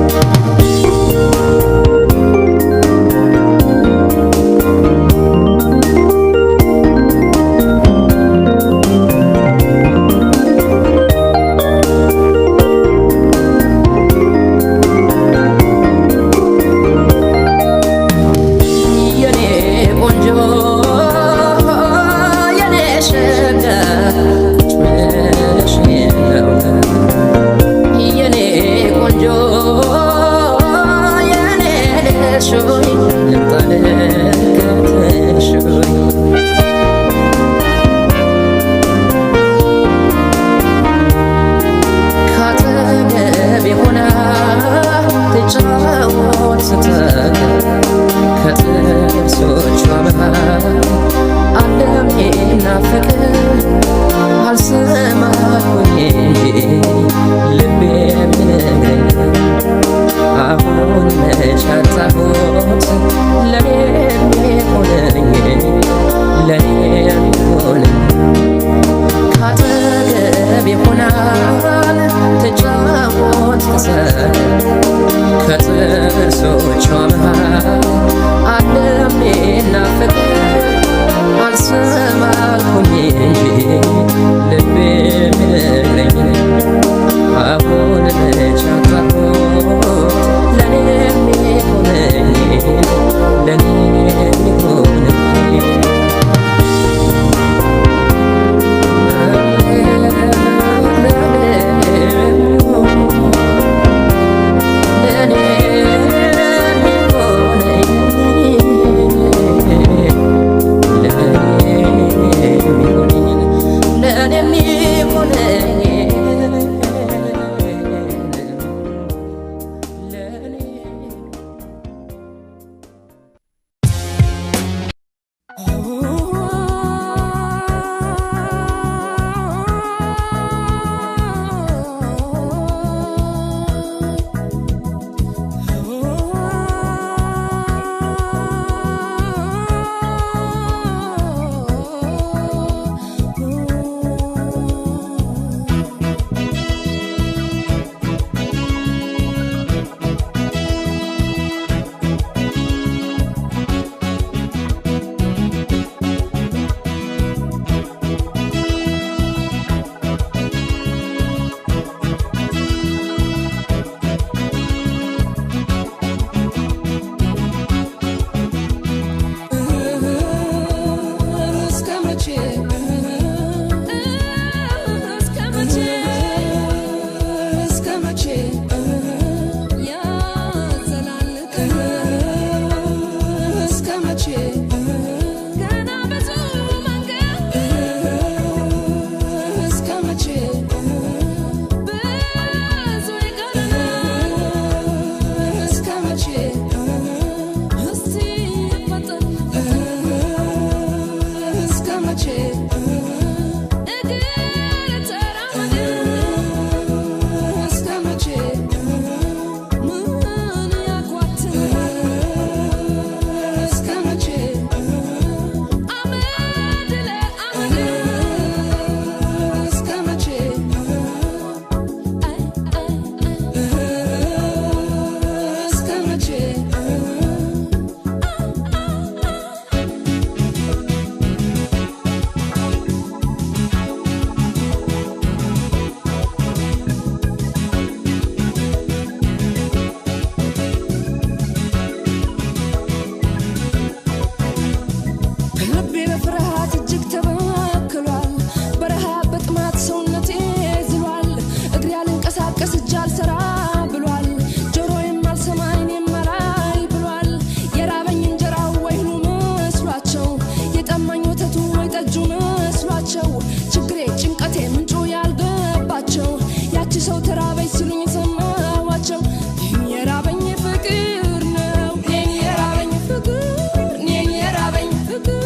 ገና ብዙ መንገድ እስከ መቼ ብዙ ይቀረናል እስከ መቼ እስቲ ፈጠን እስከ መቼ እግር ተራመድ እስከ መቼ ምን ያጓትናል እስከ መቼ አመድ ለአመድ እስከ መቼ እስከ መቼ ልቤ በፍርሃት እጅግ ተበክሏል። በረሃብ በጥማት ሰውነቴ ዝሏል። እግሬ አልንቀሳቀስ እጅ አልሰራ ብሏል። ጆሮዬም አልሰማ ዓይኔም አላይ ብሏል። የራበኝ እንጀራው ወይ እህሉ መስሏቸው፣ የጠማኝ ወተቱ ወይ ጠጁ መስሏቸው፣ ችግሬ ጭንቀቴ ምንጩ ያልገባቸው ያቺ ሰው ተራበች ሲሉኝ ሰማኋቸው። እኔን የራበኝ ፍቅር ነው፣ እኔን የራበኝ ፍቅር፣ እኔን የራበኝ ፍቅር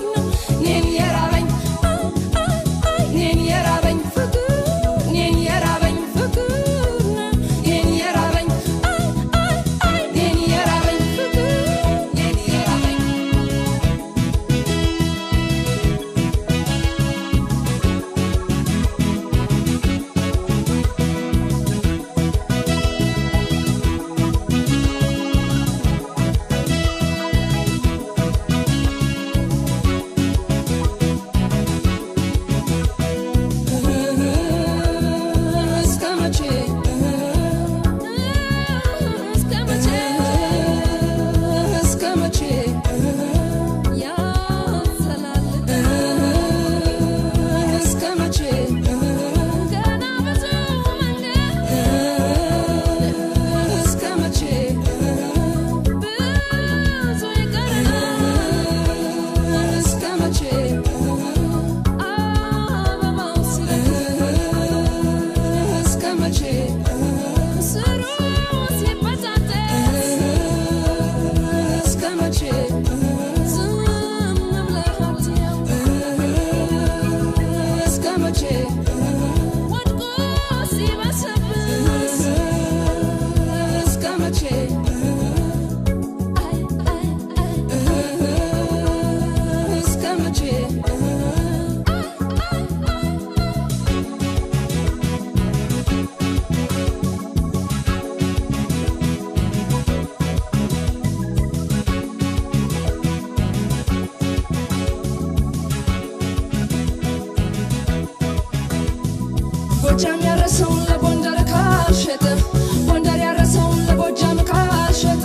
ነው፣ እኔን የራበኝ እኔን የራበኝ ፍቅር፣ እኔን የራበኝ ፍቅር ነው፣ እኔን የራበኝ እኔን የራበኝ ፍቅር፣ እኔን የራበኝ እስከ መቼ እስከ መቼ እስከ መቼ ያዘላልቅ እስከ መቼ ገና ብዙ መንገድ እስከ መቼ ብዙ ይቀረናል እስከ መቼ አበባው ሲረግፍ እስከ መቼ ስሩ ሲበጣጠስ እስከ መቼ ዝም ብለህ አትየው እስከ መቼ ወድቆ ሲበሰብስ እስከ መቼ እስከ መቼ ጎጃም ያረሰውን ለጎንደር ካልሸጠ፣ ጎንደር ያረሰውን ለጎጃም ካልሸጠ፣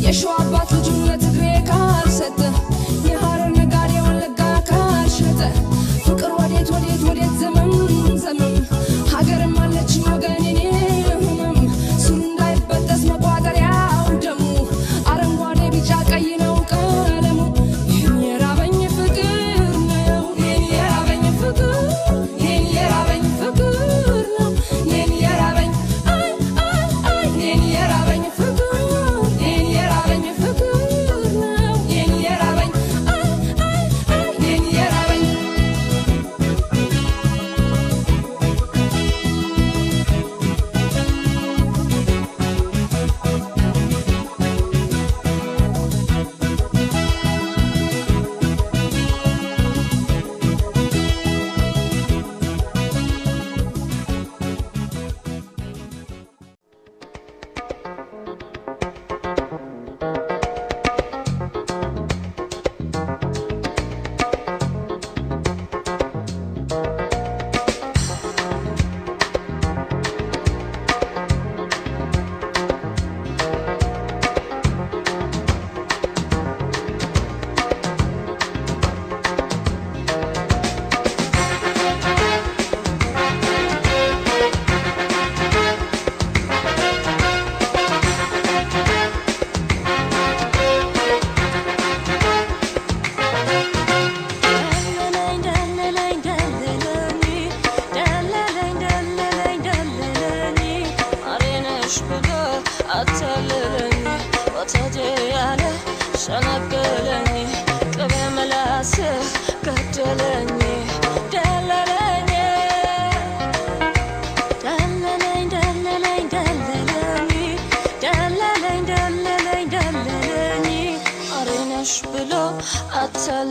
የሸዋ አባት ልጁን ለትግሬ ካልሰጠ፣ የሐረር ነጋዴ ወለጋ ካልሸጠ፣ ፍቅር ወዴት ወዴት ወዴት ዘመን ዘመን ሀገርም አለችኝ ወገን የኔ ህመም ስሩ እንዳይበጠስ መቋጠሪያው ደሙ አረንጓዴ ቢጫ ቀይ ነው ቀለሙ። ይህን የራበኝ ፍቅር ነው፣ ይህን የራበኝ ፍቅር፣ ይህን የራበኝ ፍቅር ነው፣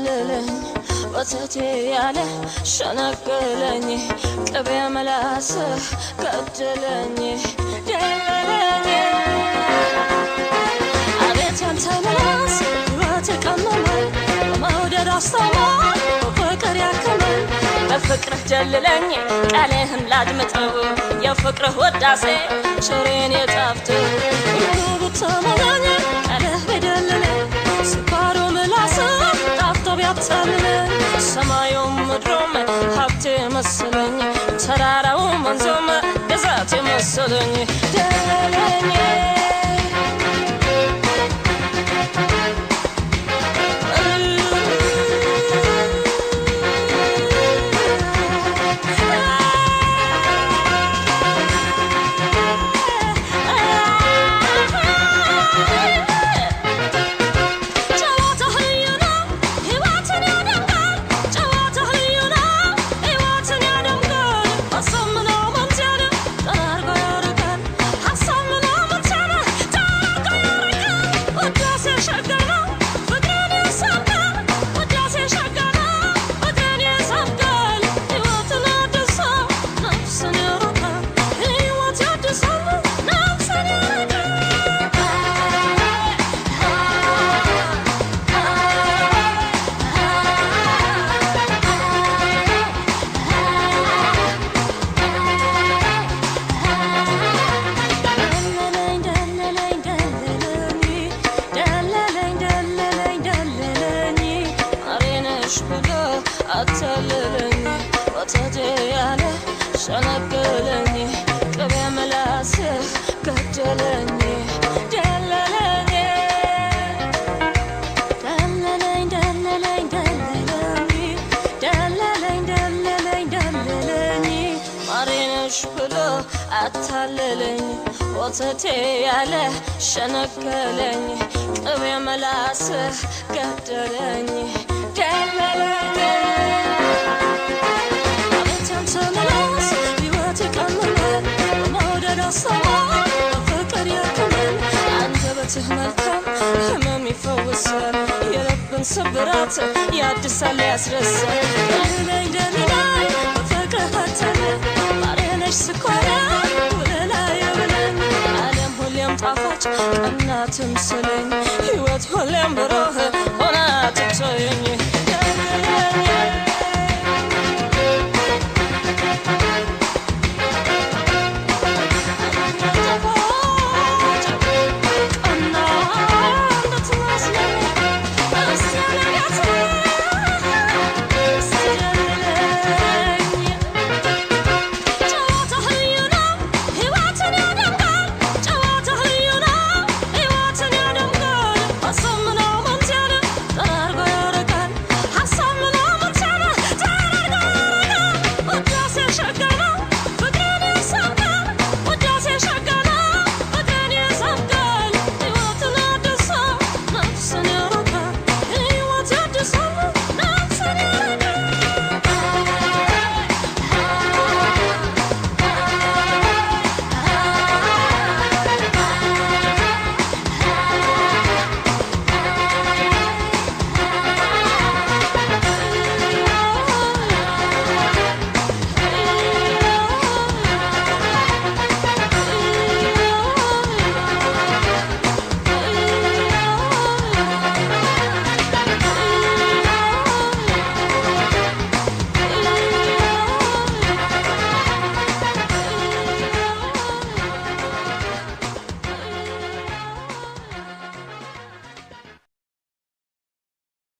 አታለለኝ ወተቴ ያለ ሸነገለኝ ቅቤ ምላስህ ገደለኝ ደለለኝ። አቤት ያንተ ምላስ ሕይወት ቀመመ፣ በመውደድ አስተማር በፍቅር ያከመን። በፍቅርህ ደልለኝ ቃልህን ላድምጠው፣ የፍቅርህ ውዳሴ ቸሬን የጣፍተው። ሁሉ ብትሞላኝ ቃልህ ቢደልለኝ፣ ስኳሩ ምላስህ ጣፍጦ ቢያታልለኝ፣ ሰማዩም ምድሩም ሀብቴ መሰለኝ፣ ተራራውም ወንዙም ግዛቴ መሰለኝ። ደለለኝ። ጨዋታህ ልዩ ነው፣ ሕይወትን ያደምቃል። ጨዋታህ ልዩ ነው፣ ሕይወትን ያደምቃል። አሳምነው መንቴን ጠራርጎ ያርቃል። አሳምነው መንቴን ጠራርጎ ያርቃል። ውዳሴ ሸጋ ነው፣ ፍቅርን ያሳምቃል። ውዳሴ ሸጋ ነው፣ ፍቅርን ያሳምቃል። ሕይወትን ያድሳል፣ ነፍስን ያርቃል። ሕይወት ያድሳል፣ ነፍስን ያርቃል። ደለለኝ ደለለኝ ደለለኝ ደለለኝ ደለለኝ ማሬ ነሽ ብሎ አታለለኝ ወተቴ ያለ ሸነገለኝ ቅቤ ምላስህ ገደለኝ ደለለኝ። ደለለኝ ደለለኝ ደለለኝ ደለለኝ ደለለኝ ደለለኝ ማሬ ነሽ ብሎ አታለለኝ ወተቴ ያለ ሸነገለኝ ቅቤ ምላስህ ገደለኝ ደለለኝ። አቤት ያንተ ምላስ ሕይወት ይቀምማል፣ በመውደድ አስተማር በፍቅር ያክማል። አንደበትህ መልካም ህመም ይፈውሳል፣ የልብን ስብራት ያድሳል ያስረሳል። ደለለኝ ደለለኝ በፍቅርህ አታለኝ፣ ማሬ ነሽ ስኳሬ ወለላዬ በለኝ። ዓለም ሁሌም ጣፋጭ ቀና ትምሰለኝ፣ ሕይወት ሁሌም ብሩህ ሆና ትታየኝ።